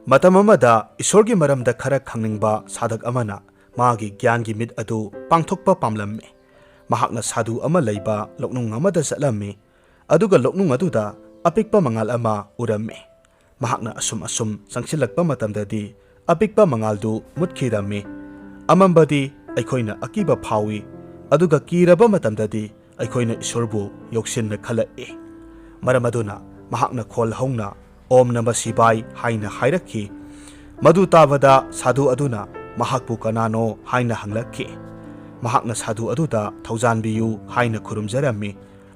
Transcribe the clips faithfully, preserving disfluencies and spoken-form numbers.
ꯃꯇꯝ ꯑꯃꯗ ꯏꯁꯣꯔꯒꯤ ꯃꯔꯝꯗ ꯈꯔ ꯈꯪꯅꯤꯡꯕ ꯁꯥꯙꯛ ꯑꯃꯅ ꯃꯥꯒꯤ ꯒ꯭ꯌꯥꯟꯒꯤ ꯃꯤꯠ ꯑꯗꯨ ꯄꯥꯡꯊꯣꯛꯄ ꯄꯥꯝꯂꯝꯃꯤ꯫ ꯃꯍꯥꯛꯅ ꯁꯥꯙꯨ ꯑꯃ ꯂꯩꯕ ꯂꯧꯅꯨꯡ ꯑꯃꯗ ꯆꯠꯂꯝꯃꯤ꯫ ꯑꯗꯨꯒ ꯂꯧꯅꯨꯡ ꯑꯗꯨꯗ ꯑꯄꯤꯛꯄ ꯃꯉꯥꯜ ꯑꯃ ꯎꯔꯝꯃꯤ꯫ ꯃꯍꯥꯛꯅ ꯑꯁꯨꯝ ꯑꯁꯨꯝ ꯆꯪꯁꯤꯜꯂꯛꯄ ꯃꯇꯝꯗꯗꯤ ꯑꯄꯤꯛꯄ ꯃꯉꯥꯜꯗꯨ ꯃꯨꯠꯈꯤꯔꯝꯃꯤ꯫ ꯑꯃꯝꯕꯗꯤ ꯑꯩꯈꯣꯏꯅ ꯑꯀꯤꯕ ꯐꯥꯎꯏ, ꯑꯗꯨꯒ ꯀꯤꯔꯕ ꯃꯇꯝꯗꯗꯤ ꯑꯩꯈꯣꯏꯅ ꯏꯁꯣꯔꯕꯨ ꯌꯧꯁꯤꯟꯅ ꯈꯜꯂꯛꯏ꯫ ꯃꯔꯝ ꯑꯗꯨꯅ ꯃꯍꯥꯛꯅ ꯈꯣꯜ ꯍꯧꯅ "ꯑꯣꯝ ꯅꯃ ꯁꯤꯕꯥꯏ" ꯍꯥꯏꯅ ꯍꯥꯏꯔꯛꯈꯤ꯫ ꯃꯗꯨ ꯇꯥꯕꯗ ꯁꯥꯙꯨ ꯑꯗꯨꯅ ꯃꯍꯥꯛꯄꯨ ꯀꯅꯥꯅꯣ ꯍꯥꯏꯅ ꯍꯪꯂꯛꯈꯤ꯫ ꯃꯍꯥꯛꯅ ꯁꯥꯙꯨ ꯑꯗꯨꯗ "ꯊꯧꯖꯥꯟꯕꯤꯌꯨ" ꯍꯥꯏꯅ ꯈꯨꯔꯨꯝꯖꯔꯝꯃꯤ꯫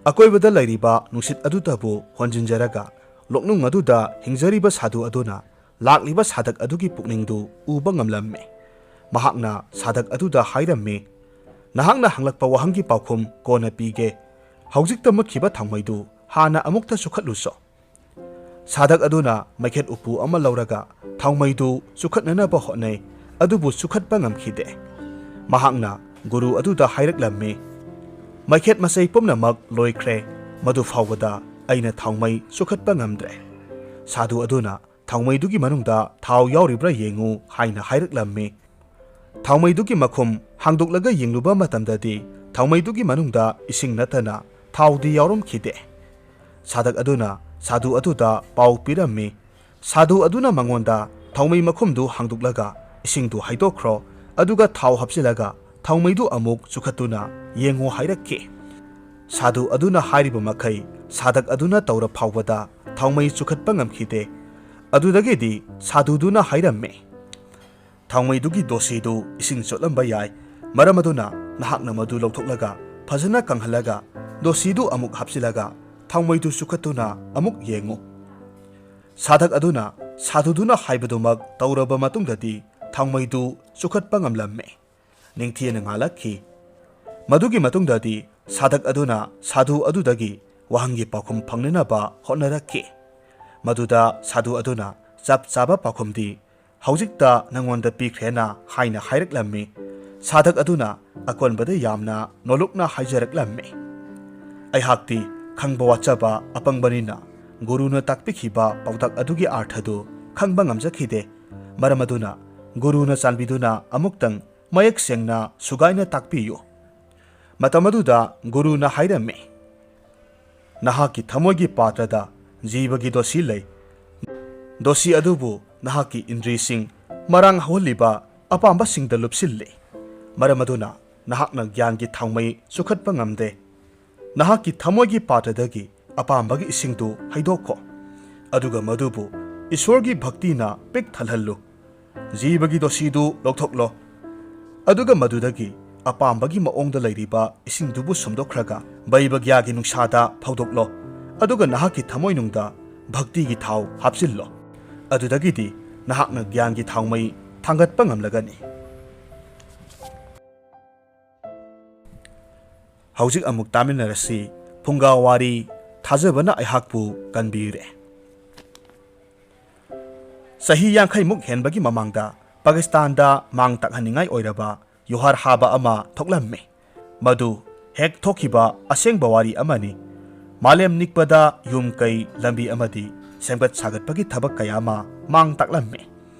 ꯑꯀꯣꯏꯕꯗ ꯂꯩꯔꯤꯕ ꯅꯨꯡꯁꯤꯠ ꯑꯗꯨꯗꯕꯨ ꯍꯣꯟꯖꯤꯟꯖꯔꯒ ꯂꯣꯛꯅꯨꯡ ꯑꯗꯨꯗ ꯍꯤꯡꯖꯔꯤꯕ ꯁꯥꯙꯨ ꯑꯗꯨꯅ ꯂꯥꯛꯂꯤꯕ ꯁꯥꯙꯛ ꯑꯗꯨꯒꯤ ꯄꯨꯛꯅꯤꯡꯗꯨ ꯎꯕ ꯉꯝꯂꯝꯃꯤ꯫ ꯃꯍꯥꯛꯅ ꯁꯥꯙꯛ ꯑꯗꯨꯗ ꯍꯥꯏꯔꯝꯃꯤ, "ꯅꯍꯥꯛꯅ ꯍꯪꯂꯛꯄ ꯋꯥꯍꯪꯒꯤ ꯄꯥꯎꯈꯨꯝ ꯀꯣꯟꯅ ꯄꯤꯒꯦ꯫ ꯍꯧꯖꯤꯛꯇ ꯃꯨꯠꯈꯤꯕ ꯊꯥꯎꯃꯩꯗꯨ ꯍꯥꯟꯅ ꯑꯃꯨꯛꯇ ꯆꯨꯈꯠꯂꯨꯆꯣ꯫" ꯁꯥꯙꯛ ꯑꯗꯨꯅ ꯃꯩꯈꯦꯠ ꯎꯄꯨ ꯑꯃ ꯂꯧꯔꯒ ꯊꯥꯎꯃꯩꯗꯨ ꯆꯨꯈꯠꯅꯅꯕ ꯍꯣꯠꯅꯩ, ꯑꯗꯨꯕꯨ ꯆꯨꯈꯠꯄ ꯉꯝꯈꯤꯗꯦ꯫ ꯃꯍꯥꯛꯅ ꯒꯨꯔꯨ ꯑꯗꯨꯗ ꯍꯥꯏꯔꯛꯂꯝꯃꯤ, "ꯃꯩꯈꯦꯠ ꯃꯆꯩ ꯄꯨꯝꯅꯃꯛ ꯂꯣꯏꯈ꯭ꯔꯦ, ꯃꯗꯨ ꯐꯥꯎꯕꯗ ꯑꯩꯅ ꯊꯥꯎꯃꯩ ꯆꯨꯈꯠꯄ ꯉꯝꯗ꯭ꯔꯦ꯫" ꯁꯥꯙꯨ ꯑꯗꯨꯅ "ꯊꯥꯎꯃꯩꯗꯨꯒꯤ ꯃꯅꯨꯡꯗ ꯊꯥꯎ ꯌꯥꯎꯔꯤꯕ꯭ꯔꯥ ꯌꯦꯡꯉꯨ" ꯍꯥꯏꯅ ꯍꯥꯏꯔꯛꯂꯝꯃꯤ꯫ ꯊꯥꯎꯃꯩꯗꯨꯒꯤ ꯃꯈꯨꯝ ꯍꯥꯡꯗꯣꯛꯂꯒ ꯌꯦꯡꯂꯨꯕ ꯃꯇꯝꯗꯗꯤ ꯊꯥꯎꯃꯩꯗꯨꯒꯤ ꯃꯅꯨꯡꯗ ꯏꯁꯤꯡ ꯅꯠꯇꯅ ꯊꯥꯎꯗꯤ ꯌꯥꯎꯔꯝꯈꯤꯗꯦ꯫ ꯁꯥꯙꯛ ꯑꯗꯨꯅ ꯁꯥꯙꯨ ꯑꯗꯨꯗ ꯄꯥꯎ ꯄꯤꯔꯝꯃꯤ꯫ ꯁꯥꯙꯨ ꯑꯗꯨꯅ ꯃꯉꯣꯟꯗ "ꯊꯥꯎꯃꯩ ꯃꯈꯨꯝꯗꯨ ꯍꯥꯡꯗꯣꯛꯂꯒ ꯏꯁꯤꯡꯗꯨ ꯍꯩꯗꯣꯛꯈ꯭ꯔꯣ, ꯑꯗꯨꯒ ꯊꯥꯎ ꯍꯥꯞꯆꯤꯜꯂꯒ ꯊꯥꯎꯃꯩꯗꯨ ꯑꯃꯨꯛ ꯆꯨꯈꯠꯇꯨꯅ ꯌꯦꯡꯉꯨ" ꯍꯥꯏꯔꯛꯈꯤ꯫ ꯁꯥꯙꯨ ꯑꯗꯨꯅ ꯍꯥꯏꯔꯤꯕ ꯃꯈꯩ ꯁꯥꯙꯛ ꯑꯗꯨꯅ ꯇꯧꯔ ꯐꯥꯎꯕꯗ ꯊꯥꯎꯃꯩ ꯆꯨꯈꯠꯄ ꯉꯝꯈꯤꯗꯦ꯫ ꯑꯗꯨꯗꯒꯤꯗꯤ ꯁꯥꯙꯨꯗꯨꯅ ꯍꯥꯏꯔꯝꯃꯤ, "ꯊꯥꯎꯃꯩꯗꯨꯒꯤ ꯗꯣꯁꯤꯗꯨ ꯏꯁꯤꯡ ꯆꯣꯠꯂꯝꯕ ꯌꯥꯏ, ꯃꯔꯝ ꯑꯗꯨꯅ ꯅꯍꯥꯛꯅ ꯃꯗꯨ ꯂꯧꯊꯣꯛꯂꯒ ꯐꯖꯅ ꯀꯪꯍꯜꯂꯒ ꯗꯣꯁꯤꯗꯨ ꯑꯃꯨꯛ ꯍꯥꯞꯆꯤꯜꯂꯒ ꯊꯥꯎꯃꯩꯗꯨ ꯆꯨꯈꯠꯇꯨꯅ ꯑꯃꯨꯛ ꯌꯦꯡꯉꯨ꯫" ꯁꯥꯙꯛ ꯑꯗꯨꯅ ꯁꯥꯙꯨꯗꯨꯅ ꯍꯥꯏꯕꯗꯨꯃꯛ ꯇꯧꯔꯕ ꯃꯇꯨꯡꯗꯗꯤ ꯊꯥꯎꯃꯩꯗꯨ ꯆꯨꯈꯠꯄ ꯉꯝꯂꯝꯃꯤ꯫ ꯅꯤꯡꯊꯤꯅ ꯉꯥꯜꯂꯛꯈꯤ꯫ ꯃꯗꯨꯒꯤ ꯃꯇꯨꯡꯗꯗꯤ ꯁꯥꯙꯛ ꯑꯗꯨꯅ ꯁꯥꯙꯨ ꯑꯗꯨꯗꯒꯤ ꯋꯥꯍꯪꯒꯤ ꯄꯥꯎꯈꯨꯝ ꯐꯪꯅꯅꯕ ꯍꯣꯠꯅꯔꯛꯈꯤ꯫ ꯃꯗꯨꯗ ꯁꯥꯙꯨ ꯑꯗꯨꯅ "ꯆꯞ ꯆꯥꯕ ꯄꯥꯎꯈꯨꯝꯗꯤ ꯍꯧꯖꯤꯛꯇ ꯅꯉꯣꯟꯗ ꯄꯤꯈ꯭ꯔꯦꯅ" ꯍꯥꯏꯅ ꯍꯥꯏꯔꯛꯂꯝꯃꯤ꯫ ꯁꯥꯙꯛ ꯑꯗꯨꯅ ꯑꯀꯣꯟꯕꯗ ꯌꯥꯝꯅ ꯅꯣꯂꯨꯛꯅ ꯍꯥꯏꯖꯔꯛꯂꯝꯃꯤ꯫ ꯑꯩꯍꯥꯛꯇꯤ ꯈꯪꯕ ꯋꯥꯠꯆꯕ ꯑꯄꯪꯕꯅꯤꯅ ꯒꯨꯔꯨꯅ ꯇꯥꯛꯄꯤꯈꯤꯕ ꯄꯥꯎꯇꯥꯛ ꯑꯗꯨꯒꯤ ꯑꯥꯔꯊꯗꯨ ꯈꯪꯕ ꯉꯝꯖꯈꯤꯗꯦ꯫ ꯃꯔꯝ ꯑꯗꯨꯅ ꯒꯨꯔꯨꯅ ꯆꯥꯟꯕꯤꯗꯨꯅ ꯑꯃꯨꯛꯇꯪ ꯃꯌꯦꯛ ꯁꯦꯡꯅ ꯁꯨꯒꯥꯏꯅ ꯇꯥꯛꯄꯤꯌꯨ꯫ ꯃꯇꯝ ꯑꯗꯨꯗ ꯒꯨꯔꯨꯅ ꯍꯥꯏꯔꯝꯃꯤ, "ꯅꯍꯥꯛꯀꯤ ꯊꯃꯣꯏꯒꯤ ꯄꯥꯇ꯭ꯔꯗ ꯖꯤꯕꯒꯤ ꯗꯣꯁꯤ ꯂꯩ꯫ ꯗꯣꯁꯤ ꯑꯗꯨꯕꯨ ꯅꯍꯥꯛꯀꯤ ꯏꯟꯗ꯭ꯔꯤꯁꯤꯡ ꯃꯔꯥꯡ ꯍꯧꯍꯜꯂꯤꯕ ꯑꯄꯥꯝꯕꯁꯤꯡꯗ ꯂꯨꯞꯁꯤꯜꯂꯤ꯫ ꯃꯔꯝ ꯑꯗꯨꯅ ꯅꯍꯥꯛꯅ ꯒ꯭ꯌꯥꯟꯒꯤ ꯊꯥꯎꯃꯩ ꯆꯨꯈꯠꯄ ꯉꯝꯗꯦ꯫ ꯅꯍꯥꯛꯀꯤ ꯊꯃꯣꯏꯒꯤ ꯄꯥꯇ꯭ꯔꯗꯒꯤ ꯑꯄꯥꯝꯕꯒꯤ ꯏꯁꯤꯡꯗꯨ ꯍꯩꯗꯣꯛꯈꯣ, ꯑꯗꯨꯒ ꯃꯗꯨꯕꯨ ꯏꯁꯣꯔꯒꯤ ꯚꯛꯇꯤꯅ ꯄꯤꯛ ꯊꯜꯍꯜꯂꯨ꯫ ꯖꯤꯕꯒꯤ ꯗꯣꯁꯤꯗꯨ ꯂꯧꯊꯣꯛꯂꯣ, ꯑꯗꯨꯒ ꯃꯗꯨꯗꯒꯤ ꯑꯄꯥꯝꯕꯒꯤ ꯃꯑꯣꯡꯗ ꯂꯩꯔꯤꯕ ꯏꯁꯤꯡꯗꯨꯕꯨ ꯁꯨꯝꯗꯣꯛꯈ꯭ꯔꯒ ꯕꯩꯕꯒ꯭ꯌꯥꯒꯤ ꯅꯨꯡꯁꯥꯗ ꯐꯧꯗꯣꯛꯂꯣ, ꯑꯗꯨꯒ ꯅꯍꯥꯛꯀꯤ ꯊꯃꯣꯏꯅꯨꯡꯗ ꯚꯛꯇꯤꯒꯤ ꯊꯥꯎ ꯍꯥꯞꯆꯤꯜꯂꯣ꯫ ꯑꯗꯨꯗꯒꯤꯗꯤ ꯅꯍꯥꯛꯅ ꯒ꯭ꯌꯥꯟꯒꯤ ꯊꯥꯎꯃꯩ ꯊꯥꯡꯒꯠꯄ ꯉꯝꯂꯒꯅꯤ"꯫ ꯍꯧꯖꯤꯛ ꯑꯃꯨꯛ ꯇꯥꯃꯤꯟꯅꯔꯁꯤ꯫ ꯐꯨꯡꯒꯥ ꯋꯥꯔꯤ "ꯊꯥꯖꯕꯅ ꯑꯩꯍꯥꯛꯄꯨ ꯀꯟꯕꯤꯔꯦ"꯫ ꯆꯍꯤ ꯌꯥꯡꯈꯩꯃꯨꯛ ꯍꯦꯟꯕꯒꯤ ꯃꯃꯥꯡꯗ ꯄꯥꯀꯤꯁꯇꯥꯟꯗ ꯃꯥꯡ ꯇꯥꯛꯍꯟꯅꯤꯡꯉꯥꯏ ꯑꯣꯏꯔꯕ ꯌꯨꯍꯥꯔ ꯍꯥꯕ ꯑꯃ ꯊꯣꯛꯂꯝꯃꯤ꯫ ꯃꯗꯨ ꯍꯦꯛ ꯊꯣꯛꯈꯤꯕ ꯑꯁꯦꯡꯕ ꯋꯥꯔꯤ ꯑꯃꯅꯤ꯫ ꯃꯥꯂꯦꯝ ꯅꯤꯛꯄꯗ ꯌꯨꯝ ꯀꯩ, ꯂꯝꯕꯤ ꯑꯃꯗꯤ ꯁꯦꯝꯒꯠ ꯁꯥꯒꯠꯄꯒꯤ ꯊꯕꯛ ꯀꯌꯥ ꯑꯃ ꯃꯥꯡ ꯇꯥꯛꯂꯝꯃꯤ꯫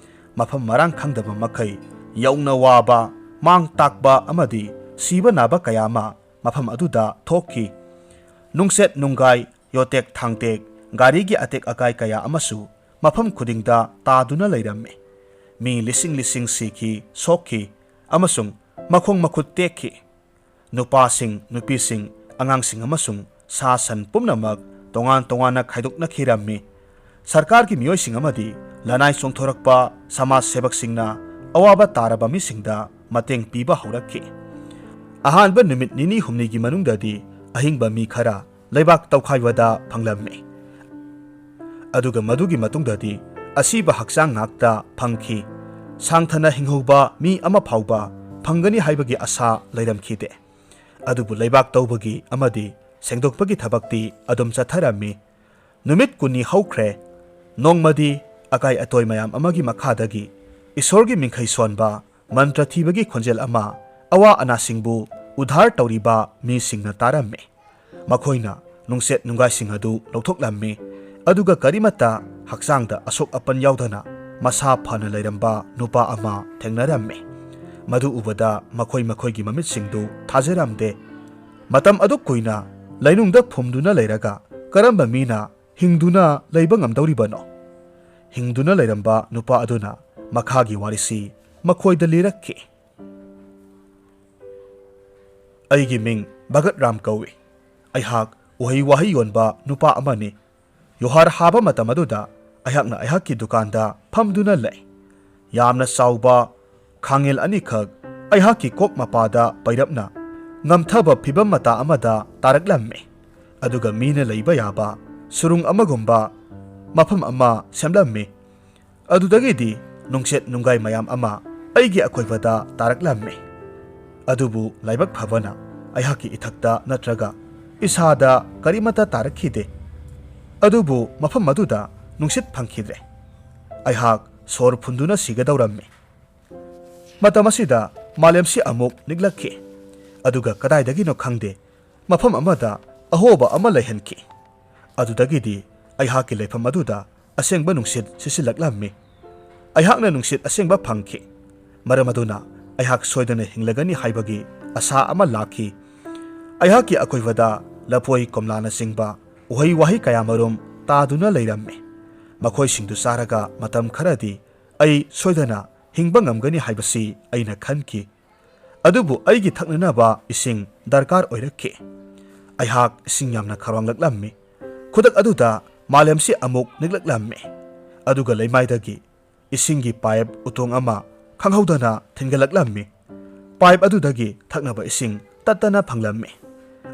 ꯃꯐꯝ ꯃꯔꯥꯡ ꯈꯪꯗꯕ ꯃꯈꯩ ꯌꯧꯅ ꯋꯥꯕ, ꯃꯥꯡ ꯇꯥꯛꯄ ꯑꯃꯗꯤ ꯁꯤꯕ ꯅꯥꯕ ꯀꯌꯥ ꯑꯃ ꯃꯐꯝ ꯑꯗꯨꯗ ꯊꯣꯛꯈꯤ꯫ ꯅꯨꯡꯁꯦꯠ ꯅꯨꯡꯒꯥꯏ, ꯌꯣꯇꯦꯛ ꯊꯥꯡꯇꯦꯛ, ꯒꯥꯔꯤꯒꯤ ꯑꯇꯦꯛ ꯑꯀꯥꯏ ꯀꯌꯥ ꯑꯃꯁꯨ ꯃꯐꯝ ꯈꯨꯗꯤꯡꯗ ꯇꯥꯗꯨꯅ ꯂꯩꯔꯝꯃꯤ꯫ ꯃꯤ ꯂꯤꯁꯤꯡ ꯂꯤꯁꯤꯡ ꯁꯤꯈꯤ, ꯁꯣꯛꯈꯤ ꯑꯃꯁꯨꯡ ꯃꯈꯣꯡ ꯃꯈꯨꯠ ꯇꯦꯛꯈꯤ꯫ ꯅꯨꯄꯥꯁꯤꯡ, ꯅꯨꯄꯤꯁꯤꯡ, ꯑꯉꯥꯡꯁꯤꯡ ꯑꯃꯁꯨꯡ ꯁꯥ ꯁꯟ ꯄꯨꯝꯅꯃꯛ ꯇꯣꯉꯥꯟ ꯇꯣꯉꯥꯟꯅ ꯈꯥꯏꯗꯣꯛꯅꯈꯤꯔꯝꯃꯤ꯫ ꯁꯔꯀꯥꯔꯒꯤ ꯃꯤꯑꯣꯏꯁꯤꯡ ꯑꯃꯗꯤ ꯂꯅꯥꯏ ꯆꯣꯡꯊꯣꯔꯛꯄ ꯁꯃꯥꯖ ꯁꯦꯕꯛꯁꯤꯡꯅ ꯑꯋꯥꯕ ꯇꯥꯔꯕ ꯃꯤꯁꯤꯡꯗ ꯃꯇꯦꯡ ꯄꯤꯕ ꯍꯧꯔꯛꯈꯤ꯫ ꯑꯍꯥꯟꯕ ꯅꯨꯃꯤꯠ ꯅꯤꯅꯤ ꯍꯨꯝꯅꯤꯒꯤ ꯃꯅꯨꯡꯗꯗꯤ ꯑꯍꯤꯡꯕ ꯃꯤ ꯈꯔ ꯂꯩꯕꯥꯛ ꯇꯧꯈꯥꯏꯕꯗ ꯐꯪꯂꯝꯃꯤ꯫ ꯑꯗꯨꯒ ꯃꯗꯨꯒꯤ ꯃꯇꯨꯡꯗꯗꯤ ꯑꯁꯤꯕ ꯍꯛꯆꯥꯡ ꯉꯥꯛꯇ ꯐꯪꯈꯤ꯫ ꯁꯥꯡꯊꯅ ꯍꯤꯡꯍꯧꯕ ꯃꯤ ꯑꯃ ꯐꯥꯎꯕ ꯐꯪꯒꯅꯤ ꯍꯥꯏꯕꯒꯤ ꯑꯁꯥ ꯂꯩꯔꯝꯈꯤꯗꯦ꯫ ꯑꯗꯨꯕꯨ ꯂꯩꯕꯥꯛ ꯇꯧꯕꯒꯤ ꯑꯃꯗꯤ ꯁꯦꯡꯗꯣꯛꯄꯒꯤ ꯊꯕꯛꯇꯤ ꯑꯗꯨꯝ ꯆꯠꯊꯔꯝꯃꯤ꯫ ꯅꯨꯃꯤꯠ ꯀꯨꯟꯅꯤ ꯍꯧꯈ꯭ꯔꯦ꯫ ꯅꯣꯡꯃꯗꯤ ꯑꯀꯥꯏ ꯑꯇꯣꯏ ꯃꯌꯥꯝ ꯑꯃꯒꯤ ꯃꯈꯥꯗꯒꯤ ꯏꯁꯣꯔꯒꯤ ꯃꯤꯡꯈꯩ ꯁꯣꯟꯕ ꯃꯟꯇ꯭ꯔ ꯊꯤꯕꯒꯤ ꯈꯣꯟꯖꯦꯜ ꯑꯃ ꯑꯋꯥ ꯑꯅꯥꯁꯤꯡꯕꯨ ꯎꯙꯥꯔ ꯇꯧꯔꯤꯕ ꯃꯤꯁꯤꯡꯅ ꯇꯥꯔꯝꯃꯤ꯫ ꯃꯈꯣꯏꯅ ꯅꯨꯡꯁꯦꯠ ꯅꯨꯡꯒꯥꯏꯁꯤꯡ ꯑꯗꯨ ꯂꯧꯊꯣꯛꯂꯝꯃꯤ, ꯑꯗꯨꯒ ꯀꯔꯤꯃꯠꯇ ꯍꯛꯆꯥꯡꯗ ꯑꯁꯣꯛ ꯑꯄꯟ ꯌꯥꯎꯗꯅ ꯃꯁꯥ ꯐꯅ ꯂꯩꯔꯝꯕ ꯅꯨꯄꯥ ꯑꯃ ꯊꯦꯡꯅꯔꯝꯃꯤ꯫ ꯃꯗꯨ ꯎꯕꯗ ꯃꯈꯣꯏ ꯃꯈꯣꯏꯒꯤ ꯃꯃꯤꯠꯁꯤꯡꯗꯨ ꯊꯥꯖꯔꯝꯗꯦ꯫ ꯃꯇꯝ ꯑꯗꯨ ꯀꯨꯏꯅ ꯂꯩꯅꯨꯡꯗ ꯐꯨꯝꯗꯨꯅ ꯂꯩꯔꯒ ꯀꯔꯝꯕ ꯃꯤꯅ ꯍꯤꯡꯗꯨꯅ ꯂꯩꯕ ꯉꯝꯗꯧꯔꯤꯕꯅꯣ? ꯍꯤꯡꯗꯨꯅ ꯂꯩꯔꯝꯕ ꯅꯨꯄꯥ ꯑꯗꯨꯅ ꯃꯈꯥꯒꯤ ꯋꯥꯔꯤꯁꯤ ꯃꯈꯣꯏꯗ ꯂꯤꯔꯛꯈꯤ꯫ ꯑꯩꯒꯤ ꯃꯤꯡ ꯚꯒꯠ ꯔꯥꯝ ꯀꯧꯏ꯫ ꯑꯩꯍꯥꯛ ꯎꯍꯩ ꯋꯥꯍꯩ ꯌꯣꯟꯕ ꯅꯨꯄꯥ ꯑꯃꯅꯤ꯫ ꯌꯨꯍꯥꯔ ꯍꯥꯕ ꯃꯇꯝ ꯑꯗꯨꯗ ꯑꯩꯍꯥꯛꯅ ꯑꯩꯍꯥꯛꯀꯤ ꯗꯨꯀꯥꯟꯗ ꯐꯝꯗꯨꯅ ꯂꯩ꯫ ꯌꯥꯝꯅ ꯆꯥꯎꯕ ꯈꯥꯡꯉꯦꯜ ꯑꯅꯤꯈꯛ ꯑꯩꯍꯥꯛꯀꯤ ꯀꯣꯛ ꯃꯄꯥꯗ ꯄꯩꯔꯞꯅ ꯉꯝꯊꯕ ꯐꯤꯕꯝ ꯃꯇꯥ ꯑꯃꯗ ꯇꯥꯔꯛꯂꯝꯃꯤ꯫ ꯑꯗꯨꯒ ꯃꯤꯅ ꯂꯩꯕ ꯌꯥꯕ ꯁꯨꯔꯨꯡ ꯑꯃꯒꯨꯝꯕ ꯃꯐꯝ ꯑꯃ ꯁꯦꯝꯂꯝꯃꯤ꯫ ꯑꯗꯨꯗꯒꯤꯗꯤ ꯅꯨꯡꯁꯤꯠ ꯅꯨꯡꯒꯥꯏ ꯃꯌꯥꯝ ꯑꯃ ꯑꯩꯒꯤ ꯑꯀꯣꯏꯕꯗ ꯇꯥꯔꯛꯂꯝꯃꯤ꯫ ꯑꯗꯨꯕꯨ ꯂꯥꯏꯕꯛ ꯐꯕꯅ ꯑꯩꯍꯥꯛꯀꯤ ꯏꯊꯛꯇ ꯅꯠꯇ꯭ꯔꯒ ꯏꯁꯥꯗ ꯀꯔꯤꯃꯠꯇ ꯇꯥꯔꯛꯈꯤꯗꯦ꯫ ꯑꯗꯨꯕꯨ ꯃꯐꯝ ꯑꯗꯨꯗ ꯅꯨꯡꯁꯤꯠ ꯐꯪꯈꯤꯗ꯭ꯔꯦ꯫ ꯑꯩꯍꯥꯛ ꯁꯣꯔ ꯐꯨꯟꯗꯨꯅ ꯁꯤꯒꯗꯧꯔꯝꯃꯤ꯫ ꯃꯇꯝ ꯑꯁꯤꯗ ꯃꯥꯂꯦꯝꯁꯤ ꯑꯃꯨꯛ ꯅꯤꯛꯂꯛꯈꯤ꯫ ꯑꯗꯨꯒ ꯀꯗꯥꯏꯗꯒꯤꯅꯣ ꯈꯪꯗꯦ, ꯃꯐꯝ ꯑꯃꯗ ꯑꯍꯣꯕ ꯑꯃ ꯂꯩꯍꯟꯈꯤ꯫ ꯑꯗꯨꯗꯒꯤꯗꯤ ꯑꯩꯍꯥꯛꯀꯤ ꯂꯩꯐꯝ ꯑꯗꯨꯗ ꯑꯁꯦꯡꯕ ꯅꯨꯡꯁꯤꯠ ꯁꯤꯠꯆꯤꯜꯂꯛꯂꯝꯃꯤ꯫ ꯑꯩꯍꯥꯛꯅ ꯅꯨꯡꯁꯤꯠ ꯑꯁꯦꯡꯕ ꯐꯪꯈꯤ꯫ ꯃꯔꯝ ꯑꯗꯨꯅ ꯑꯩꯍꯥꯛ ꯁꯣꯏꯗꯅ ꯍꯤꯡꯂꯒꯅꯤ ꯍꯥꯏꯕꯒꯤ ꯑꯁꯥ ꯑꯃ ꯂꯥꯛꯈꯤ꯫ ꯑꯩꯍꯥꯛꯀꯤ ꯑꯀꯣꯏꯕꯗ ꯂꯐꯣꯏ, ꯀꯣꯝꯂꯥꯅꯆꯤꯡꯕ ꯎꯍꯩ ꯋꯥꯍꯩ ꯀꯌꯥꯃꯔꯨꯝ ꯇꯥꯗꯨꯅ ꯂꯩꯔꯝꯃꯤ꯫ ꯃꯈꯣꯏꯁꯤꯡꯗꯨ ꯆꯥꯔꯒ ꯃꯇꯝ ꯈꯔꯗꯤ ꯑꯩ ꯁꯣꯏꯗꯅ ꯍꯤꯡꯕ ꯉꯝꯒꯅꯤ ꯍꯥꯏꯕꯁꯤ ꯑꯩꯅ ꯈꯟꯈꯤ꯫ ꯑꯗꯨꯕꯨ ꯑꯩꯒꯤ ꯊꯛꯅꯅꯕ ꯏꯁꯤꯡ ꯗꯔꯀꯥꯔ ꯑꯣꯏꯔꯛꯈꯤ꯫ ꯑꯩꯍꯥꯛ ꯏꯁꯤꯡ ꯌꯥꯝꯅ ꯈꯧꯔꯥꯡꯂꯛꯂꯝꯃꯤ꯫ ꯈꯨꯗꯛ ꯑꯗꯨꯗ ꯃꯥꯂꯦꯝꯁꯤ ꯑꯃꯨꯛ ꯅꯤꯛꯂꯛꯂꯝꯃꯤ꯫ ꯑꯗꯨꯒ ꯂꯩꯃꯥꯏꯗꯒꯤ ꯏꯁꯤꯡꯒꯤ ꯄꯥꯏꯞ ꯎꯇꯣꯡ ꯑꯃ ꯈꯪꯍꯧꯗꯅ ꯊꯤꯟꯒꯠꯂꯛꯂꯝꯃꯤ꯫ ꯄꯥꯏꯞ ꯑꯗꯨꯗꯒꯤ ꯊꯛꯅꯕ ꯏꯁꯤꯡ ꯇꯠꯇꯅ ꯐꯪꯂꯝꯃꯤ꯫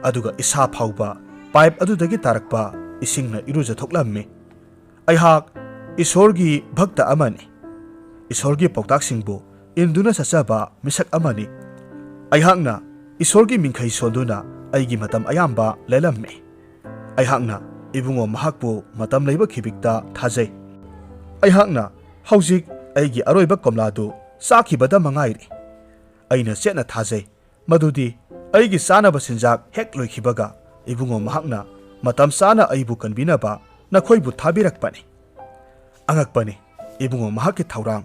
ꯑꯗꯨꯒ ꯏꯁꯥ ꯐꯥꯎꯕ ꯄꯥꯏꯞ ꯑꯗꯨꯗꯒꯤ ꯇꯥꯔꯛꯄ ꯏꯁꯤꯡꯅ ꯏꯔꯨꯖꯊꯣꯛꯂꯝꯃꯤ꯫ ꯑꯩꯍꯥꯛ ꯏꯁꯣꯔꯒꯤ ꯚꯛꯇ ꯑꯃꯅꯤ꯫ ꯏꯁꯣꯔꯒꯤ ꯄꯥꯎꯇꯥꯛꯁꯤꯡꯕꯨ ꯏꯟꯗꯨꯅ ꯆꯠꯆꯕ ꯃꯤꯁꯛ ꯑꯃꯅꯤ꯫ ꯑꯩꯍꯥꯛꯅ ꯏꯁꯣꯔꯒꯤ ꯃꯤꯡꯈꯩ ꯁꯣꯟꯗꯨꯅ ꯑꯩꯒꯤ ꯃꯇꯝ ꯑꯌꯥꯝꯕ ꯂꯦꯜꯂꯝꯃꯤ꯫ ꯑꯩꯍꯥꯛꯅ ꯏꯕꯨꯡꯉꯣ ꯃꯍꯥꯛꯄꯨ ꯃꯇꯝ ꯂꯩꯕ ꯈꯤꯕꯤꯛꯇ ꯊꯥꯖꯩ꯫ ꯑꯩꯍꯥꯛꯅ ꯍꯧꯖꯤꯛ ꯑꯩꯒꯤ ꯑꯔꯣꯏꯕ ꯀꯣꯝꯂꯥꯗꯨ ꯆꯥꯈꯤꯕꯗ ꯃꯉꯥꯏꯔꯦ꯫ ꯑꯩꯅ ꯆꯦꯠꯅ ꯊꯥꯖꯩ ꯃꯗꯨꯗꯤ ꯑꯩꯒꯤ ꯆꯥꯅꯕ ꯆꯤꯟꯖꯥꯛ ꯍꯦꯛ ꯂꯣꯏꯈꯤꯕꯒ ꯏꯕꯨꯡꯉꯣ ꯃꯍꯥꯛꯅ ꯃꯇꯝ ꯆꯥꯅ ꯑꯩꯕꯨ ꯀꯟꯕꯤꯅꯕ ꯅꯈꯣꯏꯕꯨ ꯊꯥꯕꯤꯔꯛꯄꯅꯤ꯫ ꯑꯉꯛꯄꯅꯤ, ꯏꯕꯨꯡꯉꯣ ꯃꯍꯥꯛꯀꯤ ꯊꯧꯔꯥꯡ꯫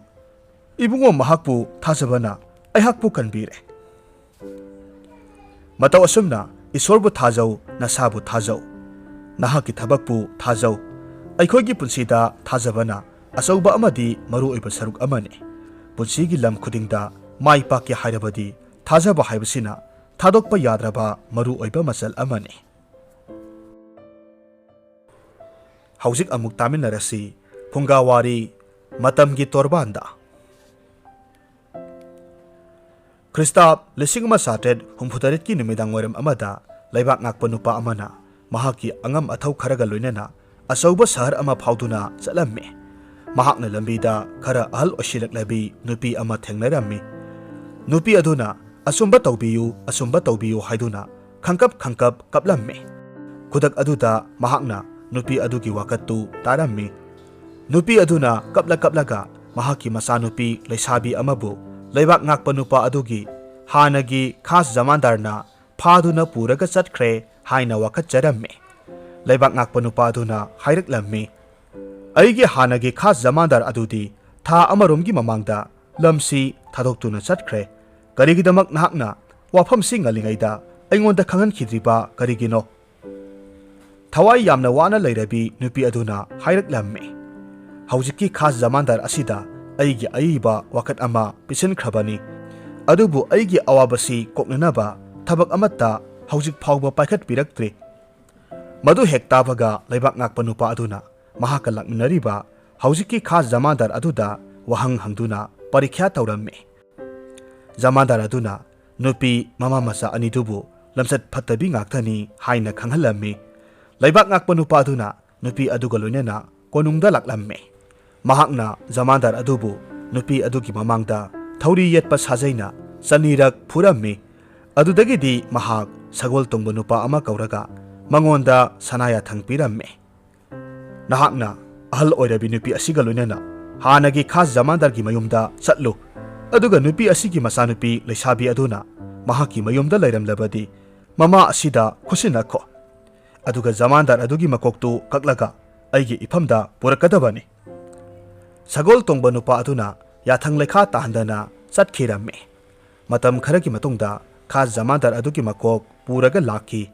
ꯏꯕꯨꯡꯉꯣ ꯃꯍꯥꯛꯄꯨ ꯊꯥꯖꯕꯅ ꯑꯩꯍꯥꯛꯄꯨ ꯀꯟꯕꯤꯔꯦ꯫ ꯃꯇꯧ ꯑꯁꯨꯝꯅ ꯏꯁꯣꯔꯕꯨ ꯊꯥꯖꯧ, ꯅꯁꯥꯕꯨ ꯊꯥꯖꯧ, ꯅꯍꯥꯛꯀꯤ ꯊꯕꯛꯄꯨ ꯊꯥꯖꯧ꯫ ꯑꯩꯈꯣꯏꯒꯤ ꯄꯨꯟꯁꯤꯗ ꯊꯥꯖꯕꯅ ꯑꯆꯧꯕ ꯑꯃꯗꯤ ꯃꯔꯨꯑꯣꯏꯕ ꯁꯔꯨꯛ ꯑꯃꯅꯤ꯫ ꯄꯨꯟꯁꯤꯒꯤ ꯂꯝ ꯈꯨꯗꯤꯡꯗ ꯃꯥꯏ ꯄꯥꯛꯀꯦ ꯍꯥꯏꯔꯕꯗꯤ ꯊꯥꯖꯕ ꯍꯥꯏꯕꯁꯤꯅ ꯊꯥꯗꯣꯛꯄ ꯌꯥꯗ꯭ꯔꯕ ꯃꯔꯨꯑꯣꯏꯕ ꯃꯆꯜ ꯑꯃꯅꯤ꯫ ꯍꯧꯖꯤꯛ ꯑꯃꯨꯛ ꯇꯥꯃꯤꯟꯅꯔꯁꯤ ꯐꯨꯡꯒꯥꯋꯥꯔꯤ ꯃꯇꯝꯒꯤ ꯇꯣꯔꯕꯥꯟꯗ꯫ ꯈ꯭ꯔꯤꯁꯇꯥꯕ ꯂꯤꯁꯤꯡ ꯑꯃ ꯆꯥꯇ꯭ꯔꯦꯠ ꯍꯨꯝꯐꯨꯇꯔꯦꯠꯀꯤ ꯅꯨꯃꯤꯗꯥꯡ ꯋꯥꯏꯔꯝ ꯑꯃꯗ ꯂꯩꯕꯥꯛ ꯉꯥꯛꯄ ꯅꯨꯄꯥ ꯑꯃꯅ ꯃꯍꯥꯛꯀꯤ ꯑꯉꯝ ꯑꯊꯧ ꯈꯔꯒ ꯂꯣꯏꯅꯅ ꯑꯆꯧꯕ ꯁꯍꯔ ꯑꯃ ꯐꯥꯎꯗꯨꯅ ꯆꯠꯂꯝꯃꯤ꯫ ꯃꯍꯥꯛꯅ ꯂꯝꯕꯤꯗ ꯈꯔ ꯑꯍꯜ ꯑꯣꯏꯁꯤꯜꯂꯛꯂꯕꯤ ꯅꯨꯄꯤ ꯑꯃ ꯊꯦꯡꯅꯔꯝꯃꯤ꯫ ꯅꯨꯄꯤ ꯑꯗꯨꯅ "ꯑꯆꯨꯝꯕ ꯇꯧꯕꯤꯌꯨ, ꯑꯆꯨꯝꯕ ꯇꯧꯕꯤꯌꯨ" ꯍꯥꯏꯗꯨꯅ ꯈꯪꯀꯞ ꯈꯪꯀꯞ ꯀꯞꯂꯝꯃꯤ꯫ ꯈꯨꯗꯛ ꯑꯗꯨꯗ ꯃꯍꯥꯛꯅ ꯅꯨꯄꯤ ꯑꯗꯨꯒꯤ ꯋꯥꯀꯠꯇꯨ ꯇꯥꯔꯝꯃꯤ꯫ ꯅꯨꯄꯤ ꯑꯗꯨꯅ ꯀꯞꯂ ꯀꯞꯂꯒ ꯃꯍꯥꯛꯀꯤ ꯃꯆꯥꯅꯨꯄꯤ ꯂꯩꯁꯥꯕꯤ ꯑꯃꯕꯨ ꯂꯩꯕꯥꯛ ꯉꯥꯛꯄ ꯅꯨꯄꯥ ꯑꯗꯨꯒꯤ ꯍꯥꯟꯅꯒꯤ ꯈꯥꯁ ꯖꯃꯥꯟꯗꯥꯔꯅ ꯐꯥꯗꯨꯅ ꯄꯨꯔꯒ ꯆꯠꯈ꯭ꯔꯦ ꯍꯥꯏꯅ ꯋꯥꯀꯠꯆꯔꯝꯃꯤ꯫ ꯂꯩꯕꯥꯛ ꯉꯥꯛꯄ ꯅꯨꯄꯥ ꯑꯗꯨꯅ ꯍꯥꯏꯔꯛꯂꯝꯃꯤ, "ꯑꯩꯒꯤ ꯍꯥꯟꯅꯒꯤ ꯈꯥꯁ ꯖꯃꯥꯟꯗꯥꯔ ꯑꯗꯨꯗꯤ ꯊꯥ ꯑꯃꯔꯣꯝꯒꯤ ꯃꯃꯥꯡꯗ ꯂꯝꯁꯤ ꯊꯥꯗꯣꯛꯇꯨꯅ ꯆꯠꯈ꯭ꯔꯦ꯫ ꯀꯔꯤꯒꯤꯗꯃꯛ ꯅꯍꯥꯛꯅ ꯋꯥꯐꯝꯁꯤ ꯉꯜꯂꯤꯉꯩꯗ ꯑꯩꯉꯣꯟꯗ ꯈꯪꯍꯟꯈꯤꯗ꯭ꯔꯤꯕ ꯀꯔꯤꯒꯤꯅꯣ?" ꯊꯋꯥꯏ ꯌꯥꯝꯅ ꯋꯥꯅ ꯂꯩꯔꯕꯤ ꯅꯨꯄꯤ ꯑꯗꯨꯅ ꯍꯥꯏꯔꯛꯂꯝꯃꯤ, "ꯍꯧꯖꯤꯛꯀꯤ ꯈꯥꯁ ꯖꯃꯥꯟꯗꯥꯔ ꯑꯁꯤꯗ ꯑꯩꯒꯤ ꯑꯏꯕ ꯋꯥꯀꯠ ꯑꯃ ꯄꯤꯁꯤꯟꯈ꯭ꯔꯕꯅꯤ, ꯑꯗꯨꯕꯨ ꯑꯩꯒꯤ ꯑꯋꯥꯕꯁꯤ ꯀꯣꯛꯅꯅꯕ ꯊꯕꯛ ꯑꯃꯠꯇ ꯍꯧꯖꯤꯛ ꯐꯥꯎꯕ ꯄꯥꯏꯈꯠꯄꯤꯔꯛꯇ꯭ꯔꯤ"꯫ ꯃꯗꯨ ꯍꯦꯛ ꯇꯥꯕꯒ ꯂꯩꯕꯥꯛ ꯉꯥꯛꯄ ꯅꯨꯄꯥ ꯑꯗꯨꯅ ꯃꯍꯥꯛꯀ ꯂꯥꯛꯃꯤꯟꯅꯔꯤꯕ ꯍꯧꯖꯤꯛꯀꯤ ꯈꯥꯁ ꯖꯃꯥꯟꯗꯥꯔ ꯑꯗꯨꯗ ꯋꯥꯍꯪ ꯍꯪꯗꯨꯅ ꯄꯔꯤꯈ꯭ꯌꯥ ꯇꯧꯔꯝꯃꯤ꯫ ꯖꯃꯥꯟꯗꯥꯔ ꯑꯗꯨꯅ ꯅꯨꯄꯤ ꯃꯃꯥ ꯃꯆꯥ ꯑꯅꯤꯗꯨꯕꯨ ꯂꯝꯆꯠ ꯐꯠꯇꯕꯤ ꯉꯥꯛꯇꯅꯤ ꯍꯥꯏꯅ ꯈꯪꯍꯜꯂꯝꯃꯤ꯫ ꯂꯩꯕꯥꯛ ꯉꯥꯛꯄ ꯅꯨꯄꯥ ꯑꯗꯨꯅ ꯅꯨꯄꯤ ꯑꯗꯨꯒ ꯂꯣꯏꯅꯅ ꯀꯣꯅꯨꯡꯗ ꯂꯥꯛꯂꯝꯃꯤ꯫ ꯃꯍꯥꯛꯅ ꯖꯃꯥꯟꯗꯥꯔ ꯑꯗꯨꯕꯨ ꯅꯨꯄꯤ ꯑꯗꯨꯒꯤ ꯃꯃꯥꯡꯗ ꯊꯧꯔꯤ ꯌꯦꯠꯄ ꯁꯥꯖꯩꯅ ꯆꯅꯤꯔꯛ ꯐꯨꯔꯝꯃꯤ꯫ ꯑꯗꯨꯗꯒꯤꯗꯤ ꯃꯍꯥꯛ ꯁꯒꯣꯜ ꯇꯣꯡꯕ ꯅꯨꯄꯥ ꯑꯃ ꯀꯧꯔꯒ ꯃꯉꯣꯟꯗ ꯁꯅꯥ ꯌꯥꯊꯪ ꯄꯤꯔꯝꯃꯤ꯫ "ꯅꯍꯥꯛꯅ ꯑꯍꯜ ꯑꯣꯏꯔꯕꯤ ꯅꯨꯄꯤ ꯑꯁꯤꯒ ꯂꯣꯏꯅꯅ ꯍꯥꯟꯅꯒꯤ ꯈꯥꯁ ꯖꯃꯥꯟꯗꯥꯔꯒꯤ ꯃꯌꯨꯝꯗ ꯆꯠꯂꯨ, ꯑꯗꯨꯒ ꯅꯨꯄꯤ ꯑꯁꯤꯒꯤ ꯃꯆꯥꯅꯨꯄꯤ ꯂꯩꯁꯥꯕꯤ ꯑꯗꯨꯅ ꯃꯍꯥꯛꯀꯤ ꯃꯌꯨꯝꯗ ꯂꯩꯔꯝꯂꯕꯗꯤ ꯃꯃꯥ ꯑꯁꯤꯗ ꯈꯨꯠꯁꯤꯟꯅꯈꯣ꯫ ꯑꯗꯨꯒ ꯖꯃꯥꯟꯗꯥꯔ ꯑꯗꯨꯒꯤ ꯃꯀꯣꯛꯇꯨ ꯀꯛꯂꯒ ꯑꯩꯒꯤ ꯏꯐꯝꯗ ꯄꯨꯔꯛꯀꯗꯕꯅꯤ"꯫ ꯁꯒꯣꯜ ꯇꯣꯡꯕ ꯅꯨꯄꯥ ꯑꯗꯨꯅ ꯌꯥꯊꯪ ꯂꯩꯈꯥ ꯇꯥꯍꯟꯗꯅ ꯆꯠꯈꯤꯔꯝꯃꯤ꯫ ꯃꯇꯝ ꯈꯔꯒꯤ ꯃꯇꯨꯡꯗ ꯈꯥ ꯖꯃꯥꯟꯗꯥꯔ ꯑꯗꯨꯒꯤ ꯃꯀꯣꯛ ꯄꯨꯔꯒ ꯂꯥꯛꯈꯤ꯫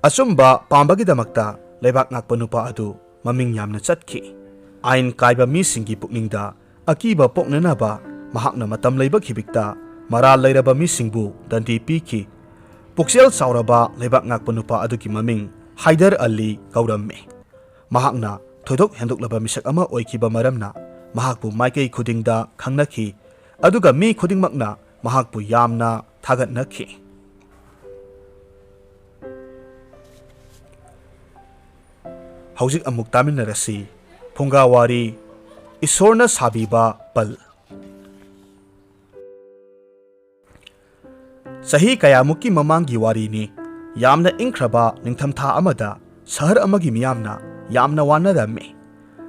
ꯑꯆꯨꯝꯕ ꯄꯥꯝꯕꯒꯤꯗꯃꯛꯇ ꯂꯩꯕꯥꯛ ꯉꯥꯛꯄ ꯅꯨꯄꯥ ꯑꯗꯨ ꯃꯃꯤꯡ ꯌꯥꯝꯅ ꯆꯠꯈꯤ꯫ ꯑꯥꯏꯟ ꯀꯥꯏꯕ ꯃꯤꯁꯤꯡꯒꯤ ꯄꯨꯛꯅꯤꯡꯗ ꯑꯀꯤꯕ ꯄꯣꯛꯅꯅꯕ ꯃꯍꯥꯛꯅ ꯃꯇꯝ ꯂꯩꯕ ꯈꯤꯕꯤꯛꯇ ꯃꯔꯥꯜ ꯂꯩꯔꯕ ꯃꯤꯁꯤꯡꯕꯨ ꯗꯟꯗꯤ ꯄꯤꯈꯤ꯫ ꯄꯨꯛꯆꯦꯜ ꯆꯥꯎꯔꯕ ꯂꯩꯕꯥꯛ ꯉꯥꯛꯄ ꯅꯨꯄꯥ ꯑꯗꯨꯒꯤ ꯃꯃꯤꯡ ꯍꯥꯏꯗꯔ ꯑꯂꯤ ꯀꯧꯔꯝꯃꯤ꯫ ꯃꯍꯥꯛꯅ ꯊꯣꯏꯗꯣꯛ ꯍꯦꯟꯗꯣꯛꯂꯕ ꯃꯤꯁꯛ ꯑꯃ ꯑꯣꯏꯈꯤꯕ ꯃꯔꯝꯅ ꯃꯍꯥꯛꯄꯨ ꯃꯥꯏꯀꯩ ꯈꯨꯗꯤꯡꯗ ꯈꯪꯅꯈꯤ, ꯑꯗꯨꯒ ꯃꯤ ꯈꯨꯗꯤꯡꯃꯛꯅ ꯃꯍꯥꯛꯄꯨ ꯌꯥꯝꯅ ꯊꯥꯒꯠꯅꯈꯤ꯫ ꯍꯧꯖꯤꯛ ꯑꯃꯨꯛ ꯇꯥꯃꯤꯟꯅꯔꯁꯤ꯫ ꯐꯨꯡꯒꯥꯋꯥꯔꯤ, ꯏꯁꯣꯔꯅ ꯁꯥꯕꯤꯕ ꯄꯜ꯫ ꯆꯍꯤ ꯀꯌꯥꯃꯨꯛꯀꯤ ꯃꯃꯥꯡꯒꯤ ꯋꯥꯔꯤꯅꯤ꯫ ꯌꯥꯝꯅ ꯏꯪꯈ꯭ꯔꯕ ꯅꯤꯡꯊꯝꯊꯥ ꯑꯃꯗ ꯁꯍꯔ ꯑꯃꯒꯤ ꯃꯤꯌꯥꯝꯅ ꯌꯥꯝꯅ ꯋꯥꯅꯔꯝꯃꯤ꯫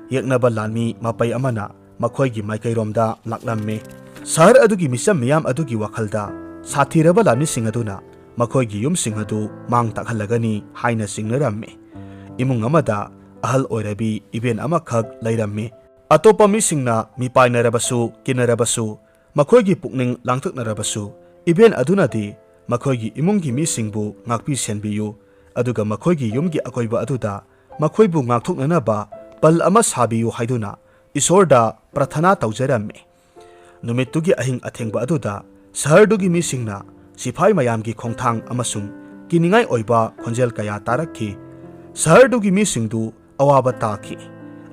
ꯌꯦꯛꯅꯕ ꯂꯥꯟꯃꯤ ꯃꯄꯩ ꯑꯃꯅ ꯃꯈꯣꯏꯒꯤ ꯃꯥꯏꯀꯩꯔꯣꯝꯗ ꯂꯥꯛꯂꯝꯃꯤ꯫ ꯁꯍꯔ ꯑꯗꯨꯒꯤ ꯃꯤꯆꯝ ꯃꯤꯌꯥꯝ ꯑꯗꯨꯒꯤ ꯋꯥꯈꯜꯗ ꯁꯥꯊꯤꯔꯕ ꯂꯥꯟꯃꯤꯁꯤꯡ ꯑꯗꯨꯅ ꯃꯈꯣꯏꯒꯤ ꯌꯨꯝꯁꯤꯡ ꯑꯗꯨ ꯃꯥꯡ ꯇꯥꯛꯍꯜꯂꯒꯅꯤ ꯍꯥꯏꯅ ꯆꯤꯡꯅꯔꯝꯃꯤ꯫ ꯏꯃꯨꯡ ꯑꯃꯗ ꯑꯍꯜ ꯑꯣꯏꯔꯕꯤ ꯏꯕꯦꯟ ꯑꯃꯈꯛ ꯂꯩꯔꯝꯃꯤ꯫ ꯑꯇꯣꯞꯄ ꯃꯤꯁꯤꯡꯅ ꯃꯤꯄꯥꯏꯅꯔꯕꯁꯨ, ꯀꯤꯟꯅꯔꯕꯁꯨ, ꯃꯈꯣꯏꯒꯤ ꯄꯨꯛꯅꯤꯡ ꯂꯥꯡꯇꯛꯅꯔꯕꯁꯨ, ꯏꯕꯦꯟ ꯑꯗꯨꯅꯗꯤ ꯃꯈꯣꯏꯒꯤ ꯏꯃꯨꯡꯒꯤ ꯃꯤꯁꯤꯡꯕꯨ ꯉꯥꯛꯄꯤ ꯁꯦꯟꯕꯤꯌꯨ, ꯑꯗꯨꯒ ꯃꯈꯣꯏꯒꯤ ꯌꯨꯝꯒꯤ ꯑꯀꯣꯏꯕ ꯑꯗꯨꯗ ꯃꯈꯣꯏꯕꯨ ꯉꯥꯛꯊꯣꯛꯅꯅꯕ ꯄꯜ ꯑꯃ ꯁꯥꯕꯤꯌꯨ ꯍꯥꯏꯗꯨꯅ ꯏꯁꯣꯔꯗ ꯄ꯭ꯔꯊꯅꯥ ꯇꯧꯖꯔꯝꯃꯤ꯫ ꯅꯨꯃꯤꯠꯇꯨꯒꯤ ꯑꯍꯤꯡ ꯑꯊꯦꯡꯕ ꯑꯗꯨꯗ ꯁꯍꯔꯗꯨꯒꯤ ꯃꯤꯁꯤꯡꯅ ꯁꯤꯐꯥꯏ ꯃꯌꯥꯝꯒꯤ ꯈꯣꯡꯊꯥꯡ ꯑꯃꯁꯨꯡ ꯀꯤꯅꯤꯡꯉꯥꯏ ꯑꯣꯏꯕ ꯈꯣꯟꯖꯦꯜ ꯀꯌꯥ ꯇꯥꯔꯛꯈꯤ꯫ ꯁꯍꯔꯗꯨꯒꯤ ꯃꯤꯁꯤꯡꯗꯨ ꯑꯋꯥꯕ ꯇꯥꯈꯤ꯫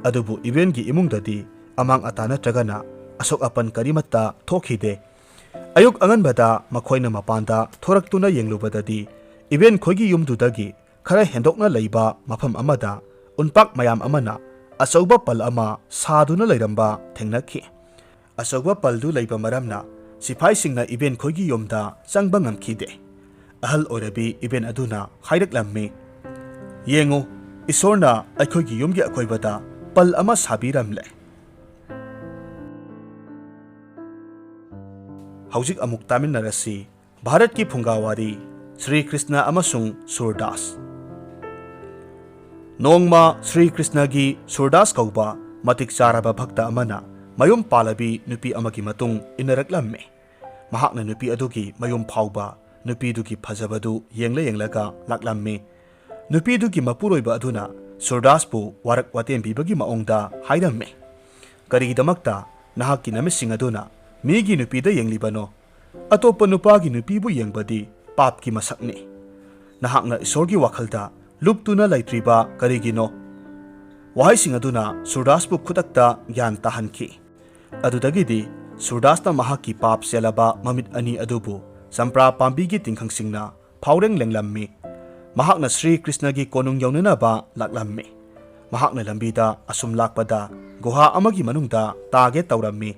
ꯑꯗꯨꯕꯨ ꯏꯕꯦꯟꯒꯤ ꯏꯃꯨꯡꯗꯗꯤ ꯑꯃꯥꯡ ꯑꯇꯥ ꯅꯠꯇ꯭ꯔꯒꯅ ꯑꯁꯣꯛ ꯑꯄꯟ ꯀꯔꯤꯃꯠꯇ ꯊꯣꯛꯈꯤꯗꯦ꯫ ꯑꯌꯨꯛ ꯑꯉꯟꯕꯗ ꯃꯈꯣꯏꯅ ꯃꯄꯥꯟꯗ ꯊꯣꯔꯛꯇꯨꯅ ꯌꯦꯡꯂꯨꯕꯗꯗꯤ, ꯏꯕꯦꯟ ꯈꯣꯏꯒꯤ ꯌꯨꯝꯗꯨꯗꯒꯤ ꯈꯔ ꯍꯦꯟꯗꯣꯛꯅ ꯂꯩꯕ ꯃꯐꯝ ꯑꯃꯗ ꯎꯟꯄꯥꯛ ꯃꯌꯥꯝ ꯑꯃꯅ ꯑꯆꯧꯕ ꯄꯜ ꯑꯃ ꯁꯥꯗꯨꯅ ꯂꯩꯔꯝꯕ ꯊꯦꯡꯅꯈꯤ꯫ ꯑꯆꯧꯕ ꯄꯜꯗꯨ ꯂꯩꯕ ꯃꯔꯝꯅ ꯁꯤꯐꯥꯏꯁꯤꯡꯅ ꯏꯕꯦꯟ ꯈꯣꯏꯒꯤ ꯌꯨꯝꯗ ꯆꯪꯕ ꯉꯝꯈꯤꯗꯦ꯫ ꯑꯍꯜ ꯑꯣꯏꯔꯕꯤ ꯏꯕꯦꯟ ꯑꯗꯨꯅ ꯍꯥꯏꯔꯛꯂꯝꯃꯤ, "ꯌꯦꯡꯉꯨ, ꯏꯁꯣꯔꯅ ꯑꯩꯈꯣꯏꯒꯤ ꯌꯨꯝꯒꯤ ꯑꯀꯣꯏꯕꯗ ꯄꯜ ꯑꯃ ꯁꯥꯕꯤꯔꯝꯂꯦ"꯫ ꯍꯧꯖꯤꯛ ꯑꯃꯨꯛ ꯇꯥꯃꯤꯟꯅꯔꯁꯤ꯫ ꯚꯥꯔꯠꯀꯤ ꯐꯨꯡꯒꯥꯋꯥꯔꯤ, ꯁ꯭ꯔꯤ ꯀ꯭ꯔꯤꯁꯅ ꯑꯃꯁꯨꯡ ꯁꯨꯔꯗꯥꯁ꯫ ꯅꯣꯡꯃ ꯁ꯭ꯔꯤ ꯀ꯭ꯔꯤꯁꯅꯒꯤ ꯁꯨꯔꯗꯥꯁ ꯀꯧꯕ ꯃꯇꯤꯛ ꯆꯥꯔꯕ ꯚꯛꯇ ꯑꯃꯅ ꯃꯌꯨꯝ ꯄꯥꯜꯂꯕꯤ ꯅꯨꯄꯤ ꯑꯃꯒꯤ ꯃꯇꯨꯡ ꯏꯟꯅꯔꯛꯂꯝꯃꯤ꯫ ꯃꯍꯥꯛꯅ ꯅꯨꯄꯤ ꯑꯗꯨꯒꯤ ꯃꯌꯨꯝ ꯐꯥꯎꯕ ꯅꯨꯄꯤꯗꯨꯒꯤ ꯐꯖꯕꯗꯨ ꯌꯦꯡꯂ ꯌꯦꯡꯂꯒ ꯂꯥꯛꯂꯝꯃꯤ꯫ ꯅꯨꯄꯤꯗꯨꯒꯤ ꯃꯄꯨꯔꯣꯏꯕ ꯑꯗꯨꯅ ꯁꯨꯔꯗꯥꯁꯄꯨ ꯋꯥꯔꯛ ꯋꯥꯇꯦꯝ ꯄꯤꯕꯒꯤ ꯃꯑꯣꯡꯗ ꯍꯥꯏꯔꯝꯃꯤ, "ꯀꯔꯤꯒꯤꯗꯃꯛꯇ ꯅꯍꯥꯛꯀꯤ ꯅꯃꯤꯠꯁꯤꯡ ꯑꯗꯨꯅ ꯃꯤꯒꯤ ꯅꯨꯄꯤꯗ ꯌꯦꯡꯂꯤꯕꯅꯣ? ꯑꯇꯣꯞꯄ ꯅꯨꯄꯥꯒꯤ ꯅꯨꯄꯤꯕꯨ ꯌꯦꯡꯕꯗꯤ ꯄꯥꯞꯀꯤ ꯃꯁꯛꯅꯤ꯫ ꯅꯍꯥꯛꯅ ꯏꯁꯣꯔꯒꯤ ꯋꯥꯈꯜꯗ ꯂꯨꯞꯇꯨꯅ ꯂꯩꯇ꯭ꯔꯤꯕ ꯀꯔꯤꯒꯤꯅꯣ?" ꯋꯥꯍꯩꯁꯤꯡ ꯑꯗꯨꯅ ꯁꯨꯔꯗꯥꯁꯄꯨ ꯈꯨꯗꯛꯇ ꯒ꯭ꯌꯥꯟ ꯇꯥꯍꯟꯈꯤ꯫ ꯑꯗꯨꯗꯒꯤꯗꯤ ꯁꯨꯔꯗꯥꯁꯅ ꯃꯍꯥꯛꯀꯤ ꯄꯥꯞ ꯆꯦꯜꯂꯕ ꯃꯃꯤꯠ ꯑꯅꯤ ꯑꯗꯨꯕꯨ ꯆꯝꯄ꯭ꯔꯥ ꯄꯥꯝꯕꯤꯒꯤ ꯇꯤꯡꯈꯪꯁꯤꯡꯅ ꯐꯥꯎꯔꯦꯡ ꯂꯦꯡꯂꯝꯃꯤ꯫ ꯃꯍꯥꯛꯅ ꯁ꯭ꯔꯤ ꯀ꯭ꯔꯤꯁꯅꯒꯤ ꯀꯣꯅꯨꯡ ꯌꯧꯅꯅꯕ ꯂꯥꯛꯂꯝꯃꯤ꯫ ꯃꯍꯥꯛꯅ ꯂꯝꯕꯤꯗ ꯑꯁꯨꯝ ꯂꯥꯛꯄꯗ ꯒꯨꯍꯥ ꯑꯃꯒꯤ ꯃꯅꯨꯡꯗ ꯇꯥꯒꯦ ꯇꯧꯔꯝꯃꯤ꯫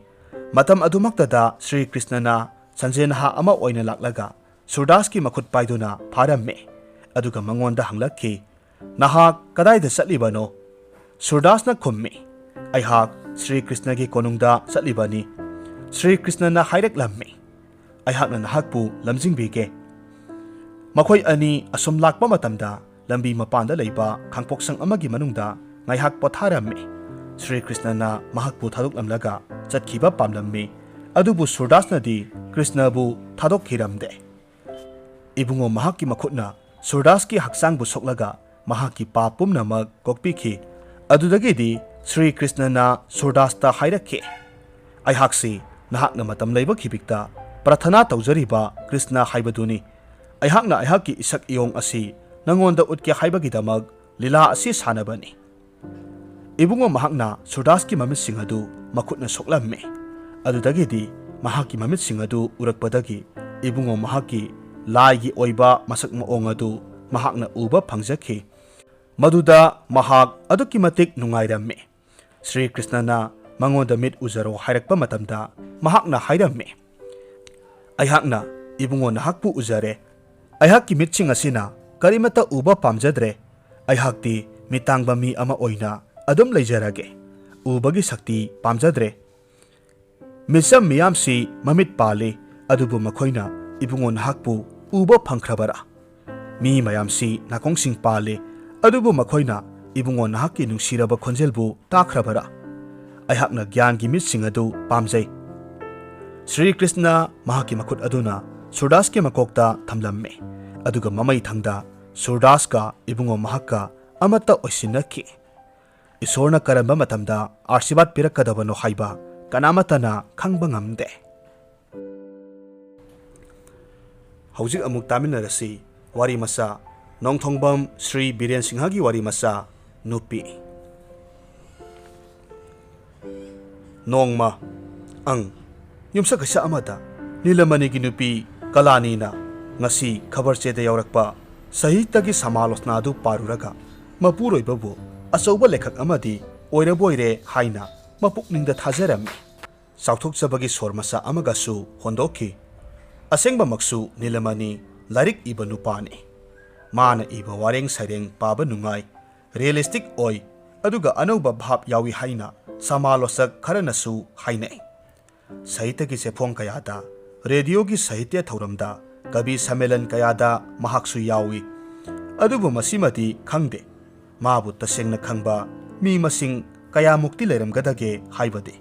ꯃꯇꯝ ꯑꯗꯨꯃꯛꯇꯗ ꯁ꯭ꯔꯤ ꯀ꯭ꯔꯤꯁꯅꯅ ꯁꯟꯖꯦꯅꯍꯥ ꯑꯃ ꯑꯣꯏꯅ ꯂꯥꯛꯂꯒ ꯁꯨꯔꯗꯥꯁꯀꯤ ꯃꯈꯨꯠ ꯄꯥꯏꯗꯨꯅ ꯐꯥꯔꯝꯃꯤ꯫ ꯑꯗꯨꯒ ꯃꯉꯣꯟꯗ ꯍꯪꯂꯛꯈꯤ, "ꯅꯍꯥꯛ ꯀꯗꯥꯏꯗ ꯆꯠꯂꯤꯕꯅꯣ?" ꯁꯨꯔꯗꯥꯁꯅ ꯈꯨꯝꯃꯤ, "ꯑꯩꯍꯥꯛ ꯁ꯭ꯔꯤ ꯀ꯭ꯔꯤꯁꯅꯒꯤ ꯀꯣꯅꯨꯡꯗ ꯆꯠꯂꯤꯕꯅꯤ꯫ ꯁ꯭ꯔꯤ ꯀ꯭ꯔꯤꯁꯅꯅ ꯍꯥꯏꯔꯛꯂꯝꯃꯤ, ꯑꯩꯍꯥꯛꯅ ꯅꯍꯥꯛꯄꯨ ꯂꯝꯖꯤꯡꯕꯤꯒꯦ꯫" ꯃꯈꯣꯏ ꯑꯅꯤ ꯑꯁꯨꯝ ꯂꯥꯛꯄ ꯃꯇꯝꯗ ꯂꯝꯕꯤ ꯃꯄꯥꯟꯗ ꯂꯩꯕ ꯈꯥꯡꯄꯣꯛꯁꯪ ꯑꯃꯒꯤ ꯃꯅꯨꯡꯗ ꯉꯥꯏꯍꯥꯛ ꯄꯣꯊꯥꯔꯝꯃꯤ꯫ ꯁ꯭ꯔꯤ ꯀ꯭ꯔꯤꯁꯅꯅ ꯃꯍꯥꯛꯄꯨ ꯊꯥꯗꯣꯛꯂꯝꯂꯒ ꯆꯠꯈꯤꯕ ꯄꯥꯝꯂꯝꯃꯤ꯫ ꯑꯗꯨꯕꯨ ꯁꯨꯔꯗꯥꯁꯅꯗꯤ ꯀ꯭ꯔꯤꯁꯅꯕꯨ ꯊꯥꯗꯣꯛꯈꯤꯔꯝꯗꯦ꯫ ꯏꯕꯨꯡꯉꯣ ꯃꯍꯥꯛꯀꯤ ꯃꯈꯨꯠꯅ ꯁꯨꯔꯗꯥꯁꯀꯤ ꯍꯛꯆꯥꯡꯕꯨ ꯁꯣꯛꯂꯒ ꯃꯍꯥꯛꯀꯤ ꯄꯥꯞ ꯄꯨꯝꯅꯃꯛ ꯀꯣꯛꯄꯤꯈꯤ꯫ ꯑꯗꯨꯗꯒꯤꯗꯤ ꯁ꯭ꯔꯤ ꯀ꯭ꯔꯤꯁꯅꯅ ꯁꯨꯔꯗꯥꯁꯇ ꯍꯥꯏꯔꯛꯈꯤ, "ꯑꯩꯍꯥꯛꯁꯤ ꯅꯍꯥꯛꯅ ꯃꯇꯝ ꯂꯩꯕ ꯈꯤꯕꯤꯛꯇ ꯄ꯭ꯔꯊꯅꯥ ꯇꯧꯖꯔꯤꯕ ꯀ꯭ꯔꯤꯁꯅ ꯍꯥꯏꯕꯗꯨꯅꯤ꯫ ꯑꯩꯍꯥꯛꯅ ꯑꯩꯍꯥꯛꯀꯤ ꯏꯁꯛ ꯏꯌꯣꯡ ꯑꯁꯤ ꯅꯉꯣꯟꯗ ꯎꯠꯀꯦ ꯍꯥꯏꯕꯒꯤꯗꯃꯛ ꯂꯤꯂꯥ ꯑꯁꯤ ꯁꯥꯟꯅꯕꯅꯤ꯫" ꯏꯕꯨꯡꯉꯣ ꯃꯍꯥꯛꯅ ꯁꯨꯔꯗꯥꯁꯀꯤ ꯃꯃꯤꯠꯁꯤꯡ ꯑꯗꯨ ꯃꯈꯨꯠꯅ ꯁꯣꯛꯂꯝꯃꯤ꯫ ꯑꯗꯨꯗꯒꯤꯗꯤ ꯃꯍꯥꯛꯀꯤ ꯃꯃꯤꯠꯁꯤꯡ ꯑꯗꯨ ꯎꯔꯛꯄꯗꯒꯤ ꯏꯕꯨꯡꯉꯣ ꯃꯍꯥꯛꯀꯤ ꯂꯥꯏꯒꯤ ꯑꯣꯏꯕ ꯃꯁꯛ ꯃꯑꯣꯡ ꯑꯗꯨ ꯃꯍꯥꯛꯅ ꯎꯕ ꯐꯪꯖꯈꯤ꯫ ꯃꯗꯨꯗ ꯃꯍꯥꯛ ꯑꯗꯨꯛꯀꯤ ꯃꯇꯤꯛ ꯅꯨꯡꯉꯥꯏꯔꯝꯃꯤ꯫ ꯁ꯭ꯔꯤ ꯀ꯭ꯔꯤꯁꯅꯅ ꯃꯉꯣꯟꯗ ꯃꯤꯠ ꯎꯖꯔꯣ ꯍꯥꯏꯔꯛꯄ ꯃꯇꯝꯗ ꯃꯍꯥꯛꯅ ꯍꯥꯏꯔꯝꯃꯤ, "ꯑꯩꯍꯥꯛꯅ ꯏꯕꯨꯡꯉꯣ ꯅꯍꯥꯛꯄꯨ ꯎꯖꯔꯦ꯫ ꯑꯩꯍꯥꯛꯀꯤ ꯃꯤꯠꯁꯤꯡ ꯑꯁꯤꯅ ꯀꯔꯤꯃꯠꯇ ꯎꯕ ꯄꯥꯝꯖꯗ꯭ꯔꯦ꯫ ꯑꯩꯍꯥꯛꯇꯤ ꯃꯤꯠ ꯇꯥꯡꯕ ꯃꯤ ꯑꯃ ꯑꯣꯏꯅ ꯑꯗꯨꯝ ꯂꯩꯖꯔꯒꯦ꯫ ꯎꯕꯒꯤ ꯁꯛꯇꯤ ꯄꯥꯝꯖꯗ꯭ꯔꯦ꯫ ꯃꯤꯆꯝ ꯃꯤꯌꯥꯝꯁꯤ ꯃꯃꯤꯠ ꯄꯥꯜꯂꯤ, ꯑꯗꯨꯕꯨ ꯃꯈꯣꯏꯅ ꯏꯕꯨꯡꯉꯣ ꯅꯍꯥꯛꯄꯨ ꯎꯕ ꯐꯪꯈ꯭ꯔꯕꯔꯥ? ꯃꯤ ꯃꯌꯥꯝꯁꯤ ꯅꯥꯀꯣꯡꯁꯤꯡ ꯄꯥꯜꯂꯤ, ꯑꯗꯨꯕꯨ ꯃꯈꯣꯏꯅ ꯏꯕꯨꯡꯉꯣ ꯅꯍꯥꯛꯀꯤ ꯅꯨꯡꯁꯤꯔꯕ ꯈꯣꯟꯖꯦꯜꯕꯨ ꯇꯥꯈ꯭ꯔꯕꯔꯥ?" ꯑꯩꯍꯥꯛꯅ ꯒ꯭ꯌꯥꯟꯒꯤ ꯃꯤꯠꯁꯤꯡ ꯑꯗꯨ ꯄꯥꯝꯖꯩ꯫ ꯁ꯭ꯔꯤ ꯀ꯭ꯔꯤꯁꯅ ꯃꯍꯥꯛꯀꯤ ꯃꯈꯨꯠ ꯑꯗꯨꯅ ꯁꯨꯔꯗꯥꯁꯀꯤ ꯃꯀꯣꯛꯇ ꯊꯝꯂꯝꯃꯤ, ꯑꯗꯨꯒ ꯃꯃꯩ ꯊꯪꯗ ꯁꯨꯔꯗꯥꯁꯀ ꯏꯕꯨꯡꯉꯣ ꯃꯍꯥꯛꯀ ꯑꯃꯠꯇ ꯑꯣꯏꯁꯤꯟꯅꯈꯤ꯫ ꯏꯁꯣꯔꯅ ꯀꯔꯝꯕ ꯃꯇꯝꯗ ꯑꯥꯁꯤꯔꯕꯥꯗ ꯄꯤꯔꯛꯀꯗꯕꯅꯣ ꯍꯥꯏꯕ ꯀꯅꯥꯃꯠꯇꯅ ꯈꯪꯕ ꯉꯝꯗꯦ꯫ ꯍꯧꯖꯤꯛ ꯑꯃꯨꯛ ꯇꯥꯃꯤꯟꯅꯔꯁꯤ ꯋꯥꯔꯤ ꯃꯆꯥ, ꯅꯣꯡꯊꯣꯡꯕꯝ ꯁ꯭ꯔꯤ ꯕꯤꯔꯦꯟ ꯁꯤꯡꯍꯒꯤ ꯋꯥꯔꯤ ꯃꯆꯥ, ꯅꯨꯄꯤ꯫ ꯅꯣꯡꯃ, ꯑꯪ, ꯌꯨꯝꯁꯀꯩꯁ ꯑꯃꯗ ꯅꯤꯂꯃꯅꯤꯒꯤ ꯅꯨꯄꯤ ꯀꯂꯥꯅꯤꯅ ꯉꯁꯤ ꯈꯕꯔ ꯆꯦꯗ ꯌꯥꯎꯔꯛꯄ ꯁꯥꯍꯤꯇ꯭ꯌꯒꯤ ꯁꯃꯥꯂꯣꯆꯅꯥ ꯑꯗꯨ ꯄꯥꯔꯨꯔꯒ ꯃꯄꯨꯔꯣꯏꯕꯕꯨ ꯑꯆꯧꯕ ꯂꯦꯈꯛ ꯑꯃꯗꯤ ꯑꯣꯏꯔꯕꯣꯏꯔꯦ ꯍꯥꯏꯅ ꯃꯄꯨꯛꯅꯤꯡꯗ ꯊꯥꯖꯔꯝꯃꯤ꯫ ꯆꯥꯎꯊꯣꯛꯆꯕꯒꯤ ꯁꯣꯔ ꯃꯆꯥ ꯑꯃꯒꯁꯨ ꯍꯣꯟꯗꯣꯛꯈꯤ꯫ ꯑꯁꯦꯡꯕꯃꯛꯁꯨ ꯅꯤꯂꯃꯅꯤ ꯂꯥꯏꯔꯤꯛ ꯏꯕ ꯅꯨꯄꯥꯅꯤ꯫ ꯃꯥꯅ ꯏꯕ ꯋꯥꯔꯦꯡ ꯁꯩꯔꯦꯡ ꯄꯥꯕ ꯅꯨꯡꯉꯥꯏ, ꯔꯤꯌꯦꯂꯤꯁꯇꯤꯛ ꯑꯣꯏ, ꯑꯗꯨꯒ ꯑꯅꯧꯕ ꯚꯥꯞ ꯌꯥꯎꯏ ꯍꯥꯏꯅ ꯁꯃꯥꯂꯣꯆꯛ ꯈꯔꯅꯁꯨ ꯍꯥꯏꯅꯩ꯫ ꯁꯥꯍꯤꯇ꯭ꯌꯒꯤ ꯆꯦꯐꯣꯡ ꯀꯌꯥꯗ, ꯔꯦꯗꯤꯑꯣꯒꯤ ꯁꯥꯍꯤꯇ꯭ꯌ ꯊꯧꯔꯝꯗ, ꯀꯕꯤ ꯁꯝꯃꯦꯂꯟ ꯀꯌꯥꯗ ꯃꯍꯥꯛꯁꯨ ꯌꯥꯎꯏ꯫ ꯑꯗꯨꯕꯨ ꯃꯁꯤꯃꯗꯤ ꯈꯪꯗꯦ, ꯃꯥꯕꯨ ꯇꯁꯦꯡꯅ ꯈꯪꯕ ꯃꯤ ꯃꯁꯤꯡ ꯀꯌꯥꯃꯨꯛꯇꯤ ꯂꯩꯔꯝꯒꯗꯒꯦ ꯍꯥꯏꯕꯗꯤ꯫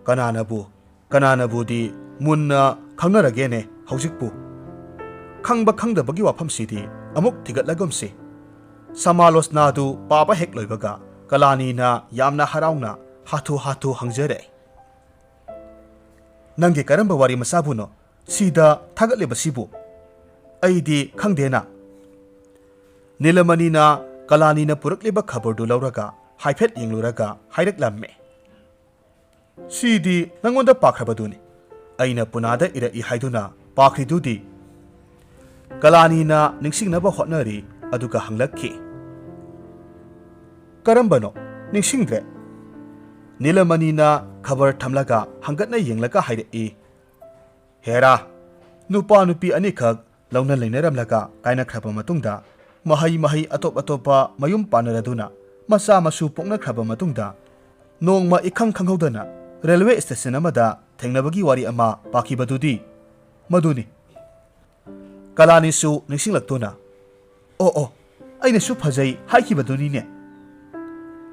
ꯀꯅꯥꯅꯕꯨ, ꯀꯅꯥꯅꯕꯨꯗꯤ ꯃꯨꯟꯅ ꯈꯪꯅꯔꯒꯦꯅꯦ ꯍꯧꯖꯤꯛꯄꯨ꯫ ꯈꯪꯕ ꯈꯪꯗꯕꯒꯤ ꯋꯥꯐꯝꯁꯤꯗꯤ ꯑꯃꯨꯛ ꯊꯤꯒꯠꯂꯒꯨꯝꯁꯤ꯫ ꯁꯃꯥꯂꯣꯆꯅꯥꯗꯨ ꯄꯥꯕ ꯍꯦꯛ ꯂꯣꯏꯕꯒ ꯀꯂꯥꯅꯤꯅ ꯌꯥꯝꯅ ꯍꯔꯥꯎꯅ ꯍꯥꯊꯨ ꯍꯥꯊꯨ ꯍꯪꯖꯔꯛꯏ꯫ "ꯅꯪꯒꯤ ꯀꯔꯝꯕ ꯋꯥꯔꯤ ꯃꯆꯥꯕꯨꯅꯣ ꯁꯤꯗ ꯊꯥꯒꯠꯂꯤꯕꯁꯤꯕꯨ? ꯑꯩꯗꯤ ꯈꯪꯗꯦꯅ꯫" ꯅꯤꯂꯃꯅꯤꯅ ꯀꯂꯥꯅꯤꯅ ꯄꯨꯔꯛꯂꯤꯕ ꯈꯕꯔꯗꯨ ꯂꯧꯔꯒ ꯍꯥꯏꯐꯦꯠ ꯌꯦꯡꯂꯨꯔꯒ ꯍꯥꯏꯔꯛꯂꯝꯃꯤ꯫ "ꯁꯤꯗꯤ ꯅꯪꯉꯣꯟꯗ ꯄꯥꯈ꯭ꯔꯕꯗꯨꯅꯤ꯫ ꯑꯩꯅ ꯄꯨꯅꯥꯗ ꯏꯔꯛꯏ ꯍꯥꯏꯗꯨꯅ ꯄꯥꯈ꯭ꯔꯤꯗꯨꯗꯤ꯫" ꯀꯂꯥꯅꯤꯅ ꯅꯤꯡꯁꯤꯡꯅꯕ ꯍꯣꯠꯅꯔꯤ, ꯑꯗꯨꯒ ꯍꯪꯂꯛꯈꯤ, "ꯀꯔꯝꯕꯅꯣ? ꯅꯤꯡꯁꯤꯡꯗ꯭ꯔꯦ?" ꯅꯤꯂꯃꯅꯤꯅ ꯈꯕꯔ ꯊꯝꯂꯒ ꯍꯪꯒꯠꯅ ꯌꯦꯡꯂꯒ ꯍꯥꯏꯔꯛꯏ, "ꯍꯦꯔꯥ, ꯅꯨꯄꯥ ꯅꯨꯄꯤ ꯑꯅꯤꯈꯛ ꯂꯧꯅ ꯂꯩꯅꯔꯝꯂꯒ ꯀꯥꯏꯅꯈ꯭ꯔꯕ ꯃꯇꯨꯡꯗ, ꯃꯍꯩ ꯃꯍꯩ ꯑꯇꯣꯞ ꯑꯇꯣꯞꯄ ꯃꯌꯨꯝ ꯄꯥꯟꯅꯔꯗꯨꯅ, ꯃꯆꯥ ꯃꯁꯨ ꯄꯣꯛꯅꯈ꯭ꯔꯕ ꯃꯇꯨꯡꯗ, ꯅꯣꯡꯃ ꯏꯈꯪ ꯈꯪꯍꯧꯗꯅ ꯔꯦꯜꯋꯦ ꯁ꯭ꯇꯦꯁꯟ ꯑꯃꯗ ꯊꯦꯡꯅꯕꯒꯤ ꯋꯥꯔꯤ ꯑꯃ ꯄꯥꯈꯤꯕꯗꯨꯗꯤ ꯃꯗꯨꯅꯤ꯫" ꯀꯂꯥꯅꯤꯁꯨ ꯅꯤꯡꯁꯤꯡꯂꯛꯇꯨꯅ, "ꯑꯣ, ꯑꯣ, ꯑꯩꯅꯁꯨ ꯐꯖꯩ ꯍꯥꯏꯈꯤꯕꯗꯨꯅꯤꯅꯦ꯫"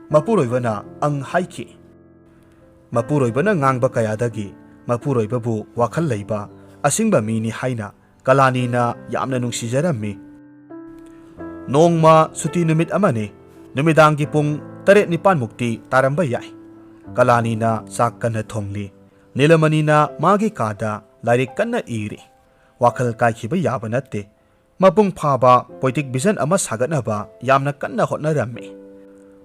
ꯃꯄꯨꯔꯣꯏꯕꯅ ꯑꯪ ꯍꯥꯏꯈꯤ꯫ ꯃꯄꯨꯔꯣꯏꯕꯅ ꯉꯥꯡꯕ ꯀꯌꯥꯗꯒꯤ ꯃꯄꯨꯔꯣꯏꯕꯕꯨ ꯋꯥꯈꯜ ꯂꯩꯕ ꯑꯁꯤꯡꯕ ꯃꯤꯅꯤ ꯍꯥꯏꯅ ꯀꯂꯥꯅꯤꯅ ꯌꯥꯝꯅ ꯅꯨꯡꯁꯤꯖꯔꯝꯃꯤ꯫ ꯅꯣꯡꯃ ꯁꯨꯇꯤ ꯅꯨꯃꯤꯠ ꯑꯃꯅꯤ꯫ ꯅꯨꯃꯤꯗꯥꯡꯒꯤ ꯄꯨꯡ ꯇꯔꯦꯠ ꯅꯤꯄꯥꯟ ꯃꯨꯛꯇꯤ ꯇꯥꯔꯝꯕ ꯌꯥꯏ꯫ ꯀꯂꯥꯅꯤꯅ ꯆꯥꯛ ꯀꯟꯅ ꯊꯣꯡꯂꯤ꯫ ꯅꯤꯂꯃꯅꯤꯅ ꯃꯥꯒꯤ ꯀꯥꯗ ꯂꯥꯏꯔꯤꯛ ꯀꯟꯅ ꯏꯔꯤ꯫ ꯋꯥꯈꯜ ꯀꯥꯏꯈꯤꯕ ꯌꯥꯕ ꯅꯠꯇꯦ꯫ ꯃꯄꯨꯡ ꯐꯥꯕ poetic vision ꯑꯃ ꯁꯥꯒꯠꯅꯕ ꯌꯥꯝꯅ ꯀꯟꯅ ꯍꯣꯠꯅꯔꯝꯃꯤ꯫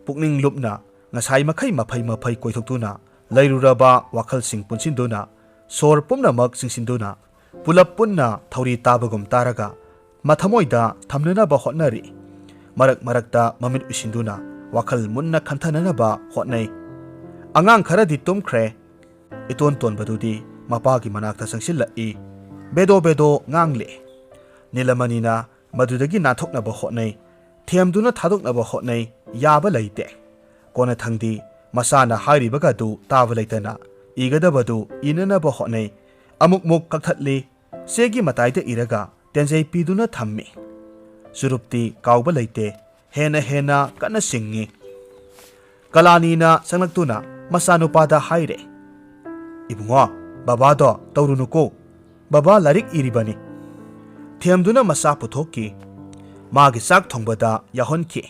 ꯄꯨꯛꯅꯤꯡ ꯂꯨꯞꯅ ꯉꯁꯥꯏ ꯃꯈꯩ ꯃꯐꯩ ꯃꯐꯩ ꯀꯣꯏꯊꯣꯛꯇꯨꯅ ꯂꯩꯔꯨꯔꯕ ꯋꯥꯈꯜꯁꯤꯡ ꯄꯨꯟꯁꯤꯟꯗꯨꯅ, ꯁꯣꯔ ꯄꯨꯝꯅꯃꯛ ꯆꯤꯡꯁꯤꯟꯗꯨꯅ, ꯄꯨꯂꯞ ꯄꯨꯟꯅ ꯊꯧꯔꯤ ꯇꯥꯕꯒꯨꯝ ꯇꯥꯔꯒ ꯃꯊꯃꯣꯏꯗ ꯊꯝꯅꯅꯕ ꯍꯣꯠꯅꯔꯤ꯫ ꯃꯔꯛ ꯃꯔꯛꯇ ꯃꯃꯤꯠ ꯎꯏꯁꯤꯟꯗꯨꯅ ꯋꯥꯈꯜ ꯃꯨꯟꯅ ꯈꯟꯊꯅꯅꯕ ꯍꯣꯠꯅꯩ꯫ ꯑꯉꯥꯡ ꯈꯔꯗꯤ ꯇꯨꯝꯈ꯭ꯔꯦ꯫ ꯏꯇꯣꯟ ꯇꯣꯟꯕꯗꯨꯗꯤ ꯃꯄꯥꯒꯤ ꯃꯅꯥꯛꯇ ꯆꯪꯁꯤꯜꯂꯛꯏ꯫ ꯕꯦꯗꯣ ꯕꯦꯗꯣ ꯉꯥꯡꯂꯦ꯫ ꯅꯤꯂꯃꯅꯤꯅ ꯃꯗꯨꯗꯒꯤ ꯅꯥꯟꯊꯣꯛꯅꯕ ꯍꯣꯠꯅꯩ꯫ ꯊꯦꯝꯗꯨꯅ ꯊꯥꯗꯣꯛꯅꯕ ꯍꯣꯠꯅꯩ꯫ ꯌꯥꯕ ꯂꯩꯇꯦ꯫ ꯀꯣꯟꯅꯊꯪꯗꯤ ꯃꯆꯥꯅ ꯍꯥꯏꯔꯤꯕꯒꯗꯨ ꯇꯥꯕ ꯂꯩꯇꯅ ꯏꯒꯗꯕꯗꯨ ꯏꯅꯅꯕ ꯍꯣꯠꯅꯩ꯫ ꯑꯃꯨꯛꯃꯨꯛ ꯀꯛꯊꯠꯂꯤ꯫ ꯆꯦꯒꯤ ꯃꯇꯥꯏꯗ ꯏꯔꯒ ꯇꯦꯟꯖꯩ ꯄꯤꯗꯨꯅ ꯊꯝꯃꯤ꯫ ꯆꯨꯔꯨꯞꯇꯤ ꯀꯥꯎꯕ ꯂꯩꯇꯦ꯫ ꯍꯦꯟꯅ ꯍꯦꯟꯅ ꯀꯟꯅ ꯆꯤꯡꯏ꯫ ꯀꯂꯥꯅꯤꯅ ꯆꯪꯂꯛꯇꯨꯅ ꯃꯆꯥꯅꯨꯄꯥꯗ ꯍꯥꯏꯔꯦ, "ꯏꯕꯨꯡꯉꯣ, ꯕꯕꯥꯗꯣ ꯇꯧꯔꯨꯅꯨꯀꯣ꯫ ꯕꯕꯥ ꯂꯥꯏꯔꯤꯛ ꯏꯔꯤꯕꯅꯤ꯫" ꯊꯦꯝꯗꯨꯅ ꯃꯆꯥ ꯄꯨꯊꯣꯛꯈꯤ꯫ ꯃꯥꯒꯤ ꯆꯥꯛ ꯊꯣꯡꯕꯗ ꯌꯥꯎꯍꯟꯈꯤ꯫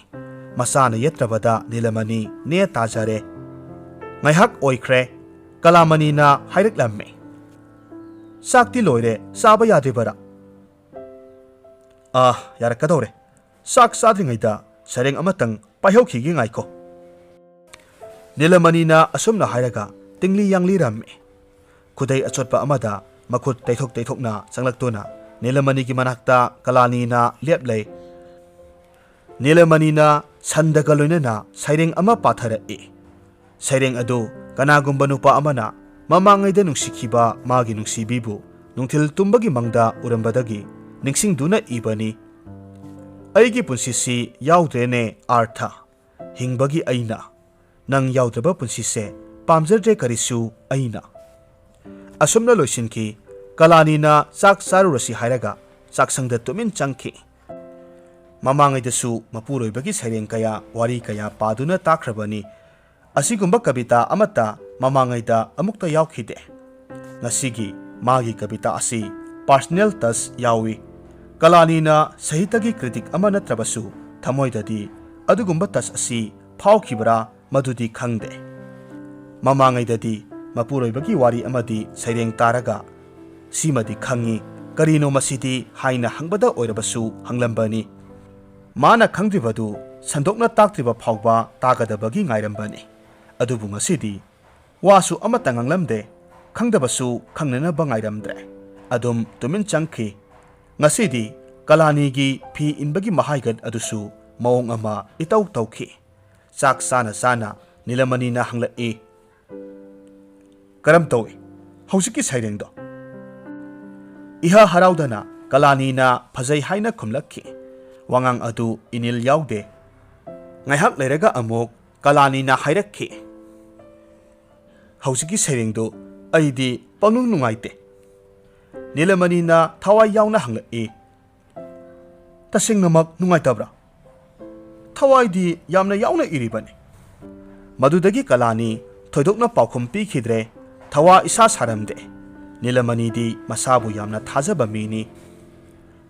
ꯃꯆꯥꯅ ꯌꯦꯠꯇ꯭ꯔꯕꯗ ꯅꯤꯂꯃꯅꯤ ꯅꯦ ꯇꯥꯖꯔꯦ꯫ ꯉꯥꯏꯍꯥꯛ ꯑꯣꯏꯈ꯭ꯔꯦ꯫ ꯀꯂꯥꯃꯅꯤꯅ ꯍꯥꯏꯔꯛꯂꯝꯃꯤ, "ꯆꯥꯛꯇꯤ ꯂꯣꯏꯔꯦ, ꯆꯥꯕ ꯌꯥꯗ꯭ꯔꯤꯕꯔꯥ?" "ꯑꯥ, ꯌꯥꯔꯛꯀꯗꯧꯔꯦ꯫ ꯆꯥꯛ ꯆꯥꯗ꯭ꯔꯤꯉꯩꯗ ꯁꯩꯔꯦꯡ ꯑꯃꯇꯪ ꯄꯥꯏꯍꯧꯈꯤꯒꯦ, ꯉꯥꯏꯈꯣ꯫" ꯅꯤꯂꯃꯅꯤꯅ ꯑꯁꯨꯝꯅ ꯍꯥꯏꯔꯒ ꯇꯤꯡꯂꯤ ꯌꯥꯡꯂꯤꯔꯝꯃꯤ꯫ ꯈꯨꯗꯩ ꯑꯆꯣꯠꯄ ꯑꯃꯗ ꯃꯈꯨꯠ ꯇꯩꯊꯣꯛ ꯇꯩꯊꯣꯛꯅ ꯆꯪꯂꯛꯇꯨꯅ ꯅꯤꯂꯃꯅꯤꯒꯤ ꯃꯅꯥꯛꯇ ꯀꯂꯥꯅꯤꯅ ꯂꯦꯞꯂꯩ꯫ ꯅꯤꯂꯃꯅꯤꯅ ꯁꯟꯗꯒ ꯂꯣꯏꯅꯅ ꯁꯩꯔꯦꯡ ꯑꯃ ꯄꯥꯊꯔꯛꯏ꯫ ꯁꯩꯔꯦꯡ ꯑꯗꯨ ꯀꯅꯥꯒꯨꯝꯕ ꯅꯨꯄꯥ ꯑꯃꯅ ꯃꯃꯥꯡꯉꯩꯗ ꯅꯨꯡꯁꯤꯈꯤꯕ ꯃꯥꯒꯤ ꯅꯨꯡꯁꯤꯕꯤꯕꯨ ꯅꯨꯡꯊꯤꯜ ꯇꯨꯝꯕꯒꯤ ꯃꯪꯗ ꯎꯔꯝꯕꯗꯒꯤ ꯅꯤꯡꯁꯤꯡꯗꯨꯅ ꯏꯕꯅꯤ꯫ "ꯑꯩꯒꯤ ꯄꯨꯟꯁꯤꯁꯤ ꯌꯥꯎꯗ꯭ꯔꯦꯅꯦ ꯑꯥꯔꯊ꯫ ꯍꯤꯡꯕꯒꯤ ꯑꯩꯅ ꯅꯪ ꯌꯥꯎꯗ꯭ꯔꯕ ꯄꯨꯟꯁꯤꯁꯦ ꯄꯥꯝꯖꯗ꯭ꯔꯦ ꯀꯔꯤꯁꯨ ꯑꯩꯅ꯫" ꯑꯁꯨꯝꯅ ꯂꯣꯏꯁꯤꯟꯈꯤ꯫ ꯀꯂꯥꯅꯤꯅ ꯆꯥꯛ ꯆꯥꯔꯨꯔꯁꯤ ꯍꯥꯏꯔꯒ ꯆꯥꯛꯁꯪꯗ ꯇꯨꯃꯤꯟ ꯆꯪꯈꯤ꯫ ꯃꯃꯥꯡꯉꯩꯗꯁꯨ ꯃꯄꯨꯔꯣꯏꯕꯒꯤ ꯁꯩꯔꯦꯡ ꯀꯌꯥ, ꯋꯥꯔꯤ ꯀꯌꯥ ꯄꯥꯗꯨꯅ ꯇꯥꯈ꯭ꯔꯕꯅꯤ꯫ ꯑꯁꯤꯒꯨꯝꯕ ꯀꯕꯤꯇꯥ ꯑꯃꯠꯇ ꯃꯃꯥꯡꯉꯩꯗ ꯑꯃꯨꯛꯇ ꯌꯥꯎꯈꯤꯗꯦ꯫ ꯉꯁꯤꯒꯤ ꯃꯥꯒꯤ ꯀꯕꯤꯇꯥ ꯑꯁꯤ personal touch ꯌꯥꯎꯏ꯫ ꯀꯂꯥꯅꯤꯅ ꯁꯥꯍꯤꯇ꯭ꯌꯒꯤ critic ꯑꯃ ꯅꯠꯇ꯭ꯔꯕꯁꯨ ꯊꯃꯣꯏꯗꯗꯤ ꯑꯗꯨꯒꯨꯝꯕ touch ꯑꯁꯤ ꯐꯥꯎꯈꯤꯕ꯭ꯔꯥ ꯃꯗꯨꯗꯤ ꯈꯪꯗꯦ꯫ ꯃꯃꯥꯡꯉꯩꯗꯗꯤ ꯃꯄꯨꯔꯣꯏꯕꯒꯤ ꯋꯥꯔꯤ ꯑꯃꯗꯤ ꯁꯩꯔꯦꯡ ꯇꯥꯔꯒ "ꯁꯤꯃꯗꯤ ꯈꯪꯉꯤ, ꯀꯔꯤꯅꯣ ꯃꯁꯤꯗꯤ?" ꯍꯥꯏꯅ ꯍꯪꯕꯗ ꯑꯣꯏꯔꯕꯁꯨ ꯍꯪꯂꯝꯕꯅꯤ꯫ ꯃꯥꯅ ꯈꯪꯗ꯭ꯔꯤꯕꯗꯨ ꯁꯟꯗꯣꯛꯅ ꯇꯥꯛꯇ꯭ꯔꯤꯕ ꯐꯥꯎꯕ ꯇꯥꯒꯗꯕꯒꯤ ꯉꯥꯏꯔꯝꯕꯅꯤ꯫ ꯑꯗꯨꯕꯨ ꯉꯁꯤꯗꯤ ꯋꯥꯁꯨ ꯑꯃꯠꯇ ꯉꯥꯡꯂꯝꯗꯦ, ꯈꯪꯗꯕꯁꯨ ꯈꯪꯅꯅꯕ ꯉꯥꯏꯔꯝꯗ꯭ꯔꯦ꯫ ꯑꯗꯨꯝ ꯇꯨꯃꯤꯟ ꯆꯪꯈꯤ꯫ ꯉꯁꯤꯗꯤ ꯀꯂꯥꯅꯤꯒꯤ ꯐꯤ ꯏꯟꯕꯒꯤ ꯃꯍꯥꯏꯒꯠ ꯑꯗꯨꯁꯨ ꯃꯑꯣꯡ ꯑꯃ ꯏꯇꯧ ꯇꯧꯈꯤ꯫ ꯆꯥꯛ ꯆꯥꯅ ꯆꯥꯅ ꯅꯤꯂꯃꯅꯤꯅ ꯍꯪꯂꯛꯏ, "ꯀꯔꯝ ꯇꯧꯏ ꯍꯧꯖꯤꯛꯀꯤ ꯁꯩꯔꯦꯡꯗꯣ?" ꯏꯍ ꯍꯔꯥꯎꯗꯅ ꯀꯂꯥꯅꯤꯅ ꯐꯖꯩ ꯍꯥꯏꯅ ꯈꯨꯝꯂꯛꯈꯤ꯫ ꯋꯥꯉꯥꯡ ꯑꯗꯨ ꯏꯅꯤꯜ ꯌꯥꯎꯗꯦ꯫ ꯉꯥꯏꯍꯥꯛ ꯂꯩꯔꯒ ꯑꯃꯨꯛ ꯀꯂꯥꯅꯤꯅ ꯍꯥꯏꯔꯛꯈꯤ, "ꯍꯧꯖꯤꯛꯀꯤ ꯁꯩꯔꯦꯡꯗꯨ ꯑꯩꯗꯤ ꯄꯪꯅꯨꯡ ꯅꯨꯡꯉꯥꯏꯇꯦ꯫" ꯅꯤꯂꯃꯅꯤꯅ ꯊꯋꯥꯏ ꯌꯥꯎꯅ ꯍꯪꯂꯛꯏ, "ꯇꯁꯦꯡꯅꯃꯛ ꯅꯨꯡꯉꯥꯏꯇꯕ꯭ꯔꯥ?" "ꯊꯋꯥꯏꯗꯤ ꯌꯥꯝꯅ ꯌꯥꯎꯅ ꯏꯔꯤꯕꯅꯤ꯫" ꯃꯗꯨꯗꯒꯤ ꯀꯂꯥꯅꯤ ꯊꯣꯏꯗꯣꯛꯅ ꯄꯥꯎꯈꯨꯝ ꯄꯤꯈꯤꯗ꯭ꯔꯦ꯫ ꯊꯋꯥ ꯏꯁꯥ ꯁꯥꯔꯝꯗꯦ꯫ ꯅꯤꯂꯃꯅꯤꯗꯤ ꯃꯁꯥꯕꯨ ꯌꯥꯝꯅ ꯊꯥꯖꯕ ꯃꯤꯅꯤ꯫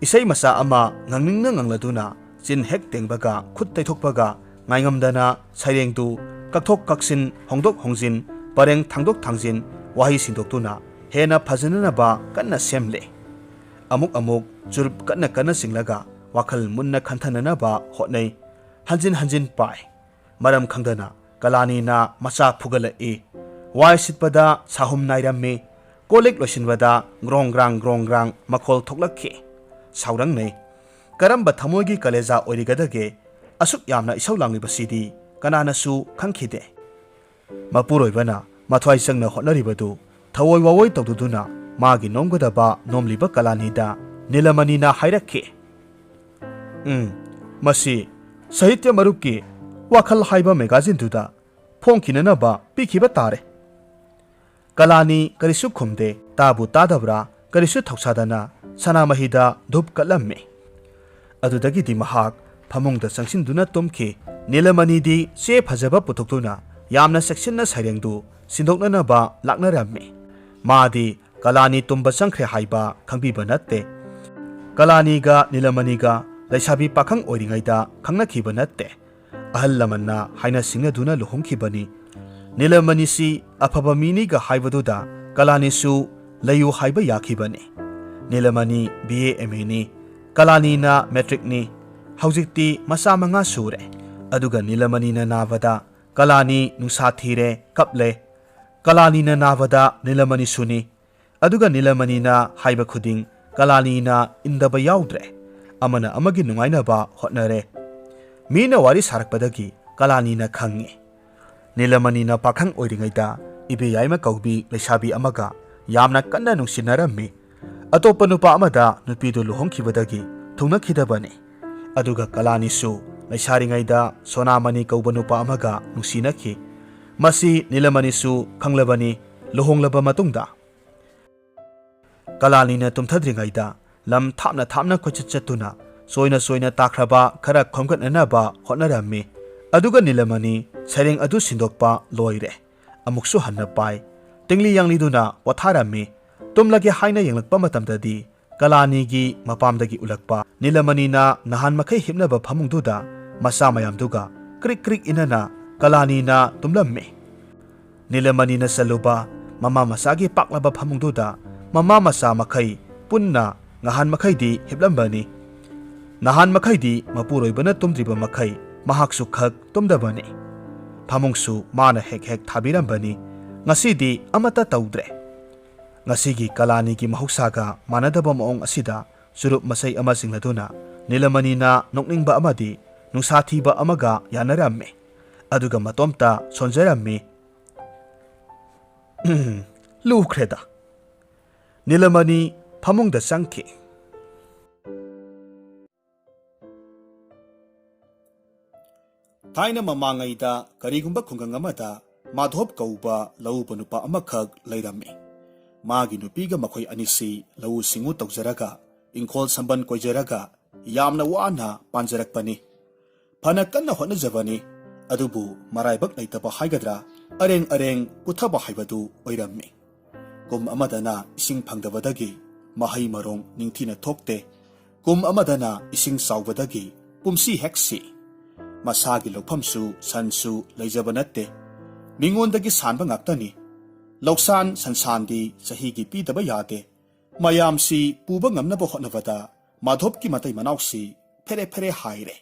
ꯏꯁꯩ ꯃꯆꯥ ꯑꯃ ꯉꯪꯅꯤꯡꯅ ꯉꯪꯂꯗꯨꯅ ꯆꯤꯟ ꯍꯦꯛ ꯇꯦꯡꯕꯒ ꯈꯨꯠ ꯇꯩꯊꯣꯛꯄꯒ ꯉꯥꯏꯉꯝꯗꯅ ꯁꯩꯔꯦꯡꯗꯨ ꯀꯛꯊꯣꯛ ꯀꯛꯁꯤꯟ, ꯍꯣꯡꯗꯣꯛ ꯍꯣꯡꯖꯤꯟ, ꯄꯔꯦꯡ ꯊꯥꯡꯗꯣꯛ ꯊꯥꯡꯖꯤꯟ, ꯋꯥꯍꯩ ꯁꯤꯟꯗꯣꯛꯇꯨꯅ ꯍꯦꯟꯅ ꯐꯖꯅꯅꯕ ꯀꯟꯅ ꯁꯦꯝꯂꯦ꯫ ꯑꯃꯨꯛ ꯑꯃꯨꯛ ꯆꯨꯔꯨꯞ ꯀꯟꯅ ꯀꯟꯅ ꯆꯤꯡꯂꯒ ꯋꯥꯈꯜ ꯃꯨꯟꯅ ꯈꯟꯊꯅꯅꯕ ꯍꯣꯠꯅꯩ꯫ ꯍꯟꯖꯤꯟ ꯍꯟꯖꯤꯟ ꯄꯥꯏ꯫ ꯃꯔꯝ ꯈꯪꯗꯅ ꯀꯂꯥꯅꯤꯅ ꯃꯆꯥ ꯐꯨꯒꯠꯂꯛꯏ꯫ ꯋꯥꯏ ꯁꯤꯠꯄꯗ ꯁꯥꯍꯨꯝ ꯅꯥꯏꯔꯝꯃꯤ꯫ ꯀꯣꯜ ꯂꯤꯛ ꯂꯣꯏꯁꯤꯟꯕꯗ ꯒ꯭ꯔꯣꯡ ꯒ꯭ꯔꯥꯡ ꯒ꯭ꯔꯣꯡ ꯒ꯭ꯔꯥꯡ ꯃꯈꯣꯜ ꯊꯣꯛꯂꯛꯈꯤ꯫ ꯁꯥꯎꯔꯪꯅꯩ꯫ ꯀꯔꯝꯕ ꯊꯃꯣꯏꯒꯤ ꯀꯂꯦꯖꯥ ꯑꯣꯏꯔꯤꯒꯗꯒꯦ? ꯑꯁꯨꯛ ꯌꯥꯝꯅ ꯏꯁꯧ ꯂꯥꯡꯂꯤꯕꯁꯤꯗꯤ ꯀꯅꯥꯅꯁꯨ ꯈꯪꯈꯤꯗꯦ꯫ ꯃꯄꯨꯔꯣꯏꯕꯅ ꯃꯊ꯭ꯋꯥꯏ ꯆꯪꯅ ꯍꯣꯠꯅꯔꯤꯕꯗꯨ ꯊꯑꯣꯏ ꯋꯥꯑꯣꯏ ꯇꯧꯗꯨꯗꯨꯅ ꯃꯥꯒꯤ ꯅꯣꯝꯒꯗꯕ ꯅꯣꯝꯂꯤꯕ ꯀꯂꯥꯅꯤꯗ ꯅꯤꯂꯃꯅꯤꯅ ꯍꯥꯏꯔꯛꯈꯤ, "ꯎꯝ, ꯃꯁꯤ ꯁꯥꯍꯤꯇ꯭ꯌ ꯃꯔꯨꯞꯀꯤ ꯋꯥꯈꯜ ꯍꯥꯏꯕ ꯃꯦꯒꯥꯖꯤꯟꯗꯨꯗ ꯐꯣꯡꯈꯤꯅꯅꯕ ꯄꯤꯈꯤꯕ ꯇꯥꯔꯦ꯫" ꯀꯂꯥꯅꯤ ꯀꯔꯤꯁꯨ ꯈꯨꯝꯗꯦ꯫ ꯇꯥꯕꯨ ꯇꯥꯗꯕ꯭ꯔꯥ ꯀꯔꯤꯁꯨ ꯊꯧꯁꯥꯗꯅ ꯁꯅꯥꯃꯍꯤꯗ ꯙꯨꯞ ꯀꯠꯂꯝꯃꯤ꯫ ꯑꯗꯨꯗꯒꯤꯗꯤ ꯃꯍꯥꯛ ꯐꯃꯨꯡꯗ ꯆꯪꯁꯤꯟꯗꯨꯅ ꯇꯨꯝꯈꯤ꯫ ꯅꯤꯂꯃꯅꯤꯗꯤ ꯆꯦ ꯐꯖꯕ ꯄꯨꯊꯣꯛꯇꯨꯅ ꯌꯥꯝꯅ ꯆꯦꯛꯁꯤꯟꯅ ꯁꯩꯔꯦꯡꯗꯨ ꯁꯤꯟꯗꯣꯛꯅꯅꯕ ꯂꯥꯛꯅꯔꯝꯃꯤ꯫ ꯃꯥꯗꯤ ꯀꯂꯥꯅꯤ ꯇꯨꯝꯕ ꯆꯪꯈ꯭ꯔꯦ ꯍꯥꯏꯕ ꯈꯪꯕꯤꯕ ꯅꯠꯇꯦ꯫ ꯀꯂꯥꯅꯤꯒ ꯅꯤꯂꯃꯅꯤꯒ ꯂꯩꯁꯥꯕꯤ ꯄꯥꯈꯪ ꯑꯣꯏꯔꯤꯉꯩꯗ ꯈꯪꯅꯈꯤꯕ ꯅꯠꯇꯦ꯫ ꯑꯍꯜ ꯂꯃꯟꯅ ꯍꯥꯏꯅ ꯁꯤꯡꯅꯗꯨꯅ ꯂꯨꯍꯣꯡꯈꯤꯕꯅꯤ꯫ ꯅꯤꯂꯃꯅꯤꯁꯤ ꯑꯐꯕ ꯃꯤꯅꯤꯒ ꯍꯥꯏꯕꯗꯨꯗ ꯀꯂꯥꯅꯤꯁꯨ ꯂꯩꯌꯨ ꯍꯥꯏꯕ ꯌꯥꯈꯤꯕꯅꯤ꯫ ꯅꯤꯂꯃꯅꯤ ꯕꯤ ꯑꯦ ꯑꯦꯝ ꯑꯦꯅꯤ, ꯀꯂꯥꯅꯤꯅ ꯃꯦꯇ꯭ꯔꯤꯛꯅꯤ꯫ ꯍꯧꯖꯤꯛꯇꯤ ꯃꯆꯥ ꯃꯉꯥ ꯁꯨꯔꯦ꯫ ꯑꯗꯨꯒ ꯅꯤꯂꯃꯅꯤꯅ ꯅꯥꯕꯗ ꯀꯂꯥꯅꯤ ꯅꯨꯡꯁꯥ ꯊꯤꯔꯦ, ꯀꯞꯂꯦ꯫ ꯀꯂꯥꯅꯤꯅ ꯅꯥꯕꯗ ꯅꯤꯂꯃꯅꯤꯁꯨꯅꯤ꯫ ꯑꯗꯨꯒ ꯅꯤꯂꯃꯅꯤꯅ ꯍꯥꯏꯕ ꯈꯨꯗꯤꯡ ꯀꯂꯥꯅꯤꯅ ꯏꯟꯗꯕ ꯌꯥꯎꯗ꯭ꯔꯦ꯫ ꯑꯃꯅ ꯑꯃꯒꯤ ꯅꯨꯡꯉꯥꯏꯅꯕ ꯍꯣꯠꯅꯔꯦ꯫ ꯃꯤꯅ ꯋꯥꯔꯤ ꯁꯥꯔꯛꯄꯗꯒꯤ ꯀꯂꯥꯅꯤꯅ ꯈꯪꯉꯤ꯫ ꯅꯤꯂꯃꯅꯤꯅ ꯄꯥꯈꯪ ꯑꯣꯏꯔꯤꯉꯩꯗ ꯏꯕꯦꯌꯥꯏꯃ ꯀꯧꯕꯤ ꯂꯩꯁꯥꯕꯤ ꯑꯃꯒ ꯌꯥꯝꯅ ꯀꯟꯅ ꯅꯨꯡꯁꯤꯅꯔꯝꯃꯤ꯫ ꯑꯇꯣꯞꯄ ꯅꯨꯄꯥ ꯑꯃꯗ ꯅꯨꯄꯤꯗꯨ ꯂꯨꯍꯣꯡꯈꯤꯕꯗꯒꯤ ꯊꯨꯡꯅꯈꯤꯗꯕꯅꯤ꯫ ꯑꯗꯨꯒ ꯀꯂꯥꯅꯤꯁꯨ ꯂꯩꯁꯥꯔꯤꯉꯩꯗ ꯁꯣꯅꯥꯃꯅꯤ ꯀꯧꯕ ꯅꯨꯄꯥ ꯑꯃꯒ ꯅꯨꯡꯁꯤꯅꯈꯤ꯫ ꯃꯁꯤ ꯅꯤꯂꯃꯅꯤꯁꯨ ꯈꯪꯂꯕꯅꯤ꯫ ꯂꯨꯍꯣꯡꯂꯕ ꯃꯇꯨꯡꯗ ꯀꯂꯥꯅꯤꯅ ꯇꯨꯝꯊꯗ꯭ꯔꯤꯉꯩꯗ ꯂꯝ ꯊꯥꯞꯅ ꯊꯥꯞꯅ ꯀꯣꯏꯆꯠ ꯆꯠꯇꯨꯅ ꯆꯣꯏꯅ ꯆꯣꯏꯅ ꯇꯥꯈ꯭ꯔꯕ ꯈꯔ ꯈꯣꯝꯒꯠꯅꯅꯕ ꯍꯣꯠꯅꯔꯝꯃꯤ꯫ ꯑꯗꯨꯒ ꯅꯤꯂꯃꯅꯤ ꯁꯩꯔꯦꯡ ꯑꯗꯨ ꯁꯤꯟꯗꯣꯛꯄ ꯂꯣꯏꯔꯦ꯫ ꯑꯃꯨꯛꯁꯨ ꯍꯟꯅ ꯄꯥꯏ꯫ ꯇꯤꯡꯂꯤ ꯌꯥꯡꯂꯤꯗꯨꯅ ꯄꯣꯊꯥꯔꯝꯃꯤ꯫ ꯇꯨꯝꯂꯒꯦ ꯍꯥꯏꯅ ꯌꯦꯡꯂꯛꯄ ꯃꯇꯝꯗꯗꯤ ꯀꯂꯥꯅꯤꯒꯤ ꯃꯄꯥꯝꯗꯒꯤ ꯎꯂꯛꯄ ꯅꯤꯂꯃꯅꯤꯅ ꯅꯍꯥꯟ ꯃꯈꯩ ꯍꯤꯞꯅꯕ ꯐꯃꯨꯡꯗꯨꯗ ꯃꯆꯥ ꯃꯌꯥꯝꯗꯨꯒ ꯀ꯭ꯔꯤꯛ ꯀ꯭ꯔꯤꯛ ꯏꯟꯅꯅ ꯀꯂꯥꯅꯤꯅ ꯇꯨꯝꯂꯝꯃꯤ꯫ ꯅꯤꯂꯃꯅꯤꯅ ꯆꯜꯂꯨꯕ ꯃꯃꯥ ꯃꯆꯥꯒꯤ ꯄꯥꯛꯂꯕ ꯐꯃꯨꯡꯗꯨꯗ ꯃꯃꯥ ꯃꯆꯥ ꯃꯈꯩ ꯄꯨꯟꯅ ꯉꯍꯥꯟ ꯃꯈꯩꯗꯤ ꯍꯤꯞꯂꯝꯕꯅꯤ꯫ ꯅꯍꯥꯟ ꯃꯈꯩꯗꯤ ꯃꯄꯨꯔꯣꯏꯕꯅ ꯇꯨꯝꯗ꯭ꯔꯤꯕ ꯃꯈꯩ ꯃꯍꯥꯛꯁꯨ ꯈꯛ ꯇꯨꯝꯗꯕꯅꯤ꯫ ꯐꯃꯨꯡꯁꯨ ꯃꯥꯅ ꯍꯦꯛ ꯍꯦꯛ ꯊꯥꯕꯤꯔꯝꯕꯅꯤ꯫ ꯉꯁꯤꯗꯤ ꯑꯃꯠꯇ ꯇꯧꯗ꯭ꯔꯦ꯫ ꯉꯁꯤꯒꯤ ꯀꯂꯥꯅꯤꯒꯤ ꯃꯍꯧꯁꯥꯒ ꯃꯥꯟꯅꯗꯕ ꯃꯑꯣꯡ ꯑꯁꯤꯗ ꯆꯨꯔꯨꯞ ꯃꯆꯩ ꯑꯃ ꯆꯤꯡꯂꯗꯨꯅ ꯅꯤꯂꯃꯅꯤꯅ ꯅꯣꯛꯅꯤꯡꯕ ꯑꯃꯗꯤ ꯅꯨꯡꯁꯥ ꯊꯤꯕ ꯑꯃꯒ ꯌꯥꯅꯔꯝꯃꯤ꯫ ꯑꯗꯨꯒ ꯃꯇꯣꯝꯇ ꯁꯣꯟꯖꯔꯝꯃꯤ꯫ "ꯎꯝ, ꯂꯨꯈ꯭ꯔꯦꯗ꯫" ꯅꯤꯂꯃꯅꯤ ꯐꯃꯨꯡꯗ ꯆꯪꯈꯤ꯫ ꯊꯥꯏꯅ ꯃꯃꯥꯡꯉꯩꯗ ꯀꯔꯤꯒꯨꯝꯕ ꯈꯨꯡꯒꯪ ꯑꯃꯗ ꯃꯥꯙꯣꯞ ꯀꯧꯕ ꯂꯧꯎꯕ ꯅꯨꯄꯥ ꯑꯃꯈꯛ ꯂꯩꯔꯝꯃꯤ꯫ ꯃꯥꯒꯤ ꯅꯨꯄꯤꯒ ꯃꯈꯣꯏ ꯑꯅꯤꯁꯤ ꯂꯧꯎ ꯁꯤꯡꯎ ꯇꯧꯖꯔꯒ, ꯏꯪꯈꯣꯜ ꯁꯝꯕꯟ ꯀꯣꯏꯖꯔꯒ ꯌꯥꯝꯅ ꯋꯥꯅ ꯄꯥꯟꯖꯔꯛꯄꯅꯤ꯫ ꯐꯅ ꯀꯟꯅ ꯍꯣꯠꯅꯖꯕꯅꯤ꯫ ꯑꯗꯨꯕꯨ ꯃꯔꯥꯏꯕꯛ ꯂꯩꯇꯕ ꯍꯥꯏꯒꯗ꯭ꯔꯥ, ꯑꯔꯦꯡ ꯑꯔꯦꯡ ꯄꯨꯊꯕ ꯍꯥꯏꯕꯗꯨ ꯑꯣꯏꯔꯝꯃꯤ꯫ ꯀꯨꯝ ꯑꯃꯗꯅ ꯏꯁꯤꯡ ꯐꯪꯗꯕꯗꯒꯤ ꯃꯍꯩ ꯃꯔꯣꯡ ꯅꯤꯡꯊꯤꯅ ꯊꯣꯛꯇꯦ, ꯀꯨꯝ ꯑꯃꯗꯅ ꯏꯁꯤꯡ ꯆꯥꯎꯕꯗꯒꯤ ꯄꯨꯝꯁꯤ ꯍꯦꯛ ꯁꯤ꯫ ꯃꯁꯥꯒꯤ ꯂꯧꯐꯝꯁꯨ ꯁꯟꯁꯨ ꯂꯩꯖꯕ ꯅꯠꯇꯦ, ꯃꯤꯉꯣꯟꯗꯒꯤ ꯁꯥꯟꯕ ꯉꯥꯛꯇꯅꯤ꯫ ꯂꯧꯁꯥꯟ ꯁꯟꯁꯥꯟꯗꯤ ꯆꯍꯤꯒꯤ ꯄꯤꯗꯕ ꯌꯥꯗꯦ꯫ ꯃꯌꯥꯝꯁꯤ ꯄꯨꯕ ꯉꯝꯅꯕ ꯍꯣꯠꯅꯕꯗ ꯃꯥꯙꯣꯞꯀꯤ ꯃꯇꯩ ꯃꯅꯥꯎꯁꯤ ꯐꯦꯔꯦ ꯐꯦꯔꯦ ꯍꯥꯏꯔꯦ꯫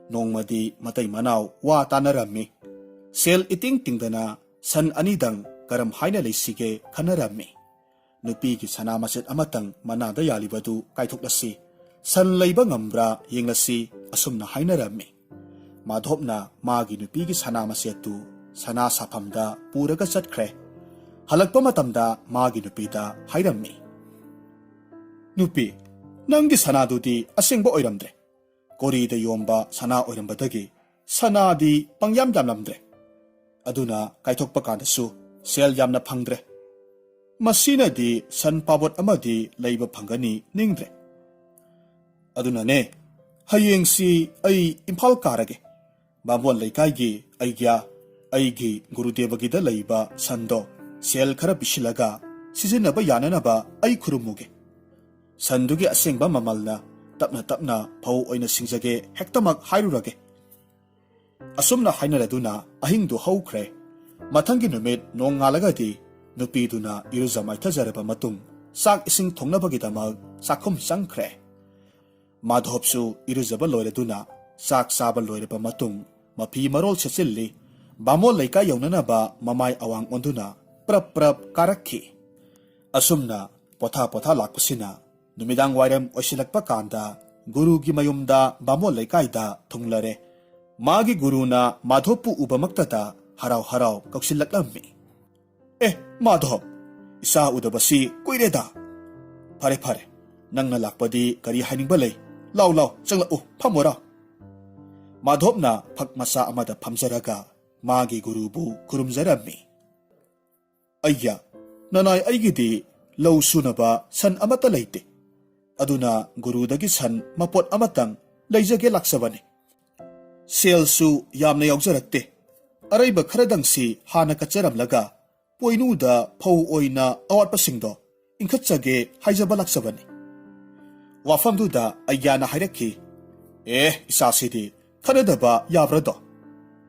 ꯅꯣꯡꯃꯗꯤ ꯃꯇꯩ ꯃꯅꯥꯎ ꯋꯥ ꯇꯥꯅꯔꯝꯃꯤ꯫ ꯁꯦꯜ ꯏꯇꯤꯡ ꯇꯤꯡꯗꯅ ꯁꯟ ꯑꯅꯤꯗꯪ ꯀꯔꯝ ꯍꯥꯏꯅ ꯂꯩꯁꯤꯒꯦ ꯈꯟꯅꯔꯝꯃꯤ꯫ ꯅꯨꯄꯤꯒꯤ ꯁꯅꯥ ꯃꯆꯦꯠ ꯑꯃꯇꯪ ꯃꯅꯥꯗ ꯌꯥꯜꯂꯤꯕꯗꯨ ꯀꯥꯏꯊꯣꯛꯂꯁꯤ, ꯁꯟ ꯂꯩꯕ ꯉꯝꯕ꯭ꯔꯥ ꯌꯦꯡꯂꯁꯤ, ꯑꯁꯨꯝꯅ ꯍꯥꯏꯅꯔꯝꯃꯤ꯫ ꯃꯥꯙꯣꯞꯅ ꯃꯥꯒꯤ ꯅꯨꯄꯤꯒꯤ ꯁꯅꯥ ꯃꯆꯦꯠꯇꯨ ꯁꯅꯥ ꯁꯥꯐꯝꯗ ꯄꯨꯔꯒ ꯆꯠꯈ꯭ꯔꯦ꯫ ꯍꯜꯂꯛꯄ ꯃꯇꯝꯗ ꯃꯥꯒꯤ ꯅꯨꯄꯤꯗ ꯍꯥꯏꯔꯝꯃꯤ, "ꯅꯨꯄꯤ, ꯅꯪꯒꯤ ꯁꯅꯥꯗꯨꯗꯤ ꯑꯁꯦꯡꯕ ꯑꯣꯏꯔꯝꯗ꯭ꯔꯦ꯫ ꯀꯣꯔꯤꯗ ꯌꯣꯝꯕ ꯁꯅꯥ ꯑꯣꯏꯔꯝꯕꯗꯒꯤ ꯁꯅꯥꯗꯤ ꯄꯪꯌꯥꯝ ꯌꯥꯝꯂꯝꯗ꯭ꯔꯦ꯫ ꯑꯗꯨꯅ ꯀꯥꯏꯊꯣꯛꯄ ꯀꯥꯟꯗꯁꯨ ꯁꯦꯜ ꯌꯥꯝꯅ ꯐꯪꯗ꯭ꯔꯦ꯫ ꯃꯁꯤꯅꯗꯤ ꯁꯟ ꯄꯥꯕꯣꯠ ꯑꯃꯗꯤ ꯂꯩꯕ ꯐꯪꯒꯅꯤ ꯅꯤꯡꯗ꯭ꯔꯦ꯫ ꯑꯗꯨꯅꯅꯦ, ꯍꯌꯦꯡꯁꯤ ꯑꯩ ꯏꯝꯐꯥꯜ ꯀꯥꯔꯒꯦ꯫ ꯕꯥꯃꯣꯟ ꯂꯩꯀꯥꯏꯒꯤ ꯑꯩꯒ꯭ꯌꯥ, ꯑꯩꯒꯤ ꯒꯨꯔꯨꯗꯦꯕꯒꯤꯗ ꯂꯩꯕ ꯁꯟꯗꯣ ꯁꯦꯜ ꯈꯔ ꯄꯤꯁꯤꯜꯂꯒ ꯁꯤꯖꯤꯟꯅꯕ ꯌꯥꯅꯅꯕ ꯑꯩ ꯈꯨꯔꯨꯝꯃꯨꯒꯦ꯫ ꯁꯟꯗꯨꯒꯤ ꯑꯁꯦꯡꯕ ꯃꯃꯜꯅ ꯇꯞꯅ ꯇꯞꯅ ꯐꯧ ꯑꯣꯏꯅ ꯁꯤꯡꯖꯒꯦ, ꯍꯦꯛꯇꯃꯛ ꯍꯥꯏꯔꯨꯔꯒꯦ꯫" ꯑꯁꯨꯝꯅ ꯍꯥꯏꯅꯔꯗꯨꯅ ꯑꯍꯤꯡꯗꯨ ꯍꯧꯈ꯭ꯔꯦ꯫ ꯃꯊꯪꯒꯤ ꯅꯨꯃꯤꯠ ꯅꯣꯡꯉꯥꯜꯂꯒꯗꯤ ꯅꯨꯄꯤꯗꯨꯅ ꯏꯔꯨꯖ ꯃꯥꯏꯊꯖꯔꯕ ꯃꯇꯨꯡ ꯆꯥꯛ ꯏꯁꯤꯡ ꯊꯣꯡꯅꯕꯒꯤꯗꯃꯛ ꯆꯥꯛꯈꯨꯝ ꯆꯪꯈ꯭ꯔꯦ꯫ ꯃꯥꯙꯣꯞꯁꯨ ꯏꯔꯨꯖꯕ ꯂꯣꯏꯔꯗꯨꯅ ꯆꯥꯛ ꯆꯥꯕ ꯂꯣꯏꯔꯕ ꯃꯇꯨꯡ ꯃꯐꯤ ꯃꯔꯣꯜ ꯁꯦꯠꯆꯤꯜꯂꯤ꯫ ꯕꯥꯃꯣꯟ ꯂꯩꯀꯥꯏ ꯌꯧꯅꯅꯕ ꯃꯃꯥꯏ ꯑꯋꯥꯡ ꯑꯣꯟꯗꯨꯅ ꯄ꯭ꯔꯞ ꯄ꯭ꯔꯞ ꯀꯥꯔꯛꯈꯤ꯫ ꯑꯁꯨꯝꯅ ꯄꯣꯊꯥ ꯄꯣꯊꯥ ꯂꯥꯛꯄꯁꯤꯅ ꯅꯨꯃꯤꯗꯥꯡ ꯋꯥꯏꯔꯝ ꯑꯣꯏꯁꯤꯜꯂꯛꯄ ꯀꯥꯟꯗ ꯒꯨꯔꯨꯒꯤ ꯃꯌꯨꯝꯗ ꯕꯥꯃꯣꯟ ꯂꯩꯀꯥꯏꯗ ꯊꯨꯡꯂꯔꯦ꯫ ꯃꯥꯒꯤ ꯒꯨꯔꯨꯅ ꯃꯥꯙꯣꯞꯄꯨ ꯎꯕꯃꯛꯇꯗ ꯍꯔꯥꯎ ꯍꯔꯥꯎ ꯀꯧꯁꯤꯜꯂꯛꯂꯝꯃꯤ꯫ "ꯑꯦ, ꯃꯥꯙꯣꯞ, ꯏꯆꯥ ꯎꯗꯕꯁꯤ ꯀꯨꯏꯔꯦꯗ꯫ ꯐꯔꯦ, ꯐꯔꯦ, ꯅꯪꯅ ꯂꯥꯛꯄꯗꯤ ꯀꯔꯤ ꯍꯥꯏꯅꯤꯡꯕ ꯂꯩ? ꯂꯥꯎ, ꯂꯥꯎ, ꯆꯪꯂꯛꯎ, ꯐꯝꯃꯨꯔꯣ꯫" ꯃꯥꯙꯣꯞꯅ ꯐꯛ ꯃꯆꯥ ꯑꯃꯗ ꯐꯝꯖꯔꯒ ꯃꯥꯒꯤ ꯒꯨꯔꯨꯕꯨ ꯈꯨꯔꯨꯝꯖꯔꯝꯃꯤ꯫ "ꯑꯩꯒ꯭ꯌꯥ, ꯅꯅꯥꯏ ꯑꯩꯒꯤꯗꯤ ꯂꯧ ꯁꯨꯅꯕ ꯁꯟ ꯑꯃꯠꯇ ꯂꯩꯇꯦ꯫ ꯑꯗꯨꯅ ꯒꯨꯔꯨꯗꯒꯤ ꯁꯟ ꯃꯄꯣꯠ ꯑꯃꯇꯪ ꯂꯩꯖꯒꯦ ꯂꯥꯛꯆꯕꯅꯤ꯫" ꯁꯦꯜꯁꯨ ꯌꯥꯝꯅ ꯌꯥꯎꯖꯔꯛꯇꯦ꯫ ꯑꯔꯩꯕ ꯈꯔꯗꯪꯁꯤ ꯍꯥꯟꯅ ꯀꯠꯆꯔꯝꯂꯒ ꯄꯣꯏꯅꯨꯗ ꯐꯧ ꯑꯣꯏꯅ ꯑꯋꯥꯠꯄꯁꯤꯡꯗꯣ ꯏꯟꯈꯠꯆꯒꯦ ꯍꯥꯏꯖꯕ ꯂꯥꯛꯆꯕꯅꯤ꯫ ꯋꯥꯐꯝꯗꯨꯗ ꯑꯩꯒ꯭ꯌꯥꯅ ꯍꯥꯏꯔꯛꯈꯤ, "ꯑꯦ, ꯏꯆꯥꯁꯤꯗꯤ ꯈꯟꯅꯗꯕ ꯌꯥꯕ꯭ꯔꯗꯣ?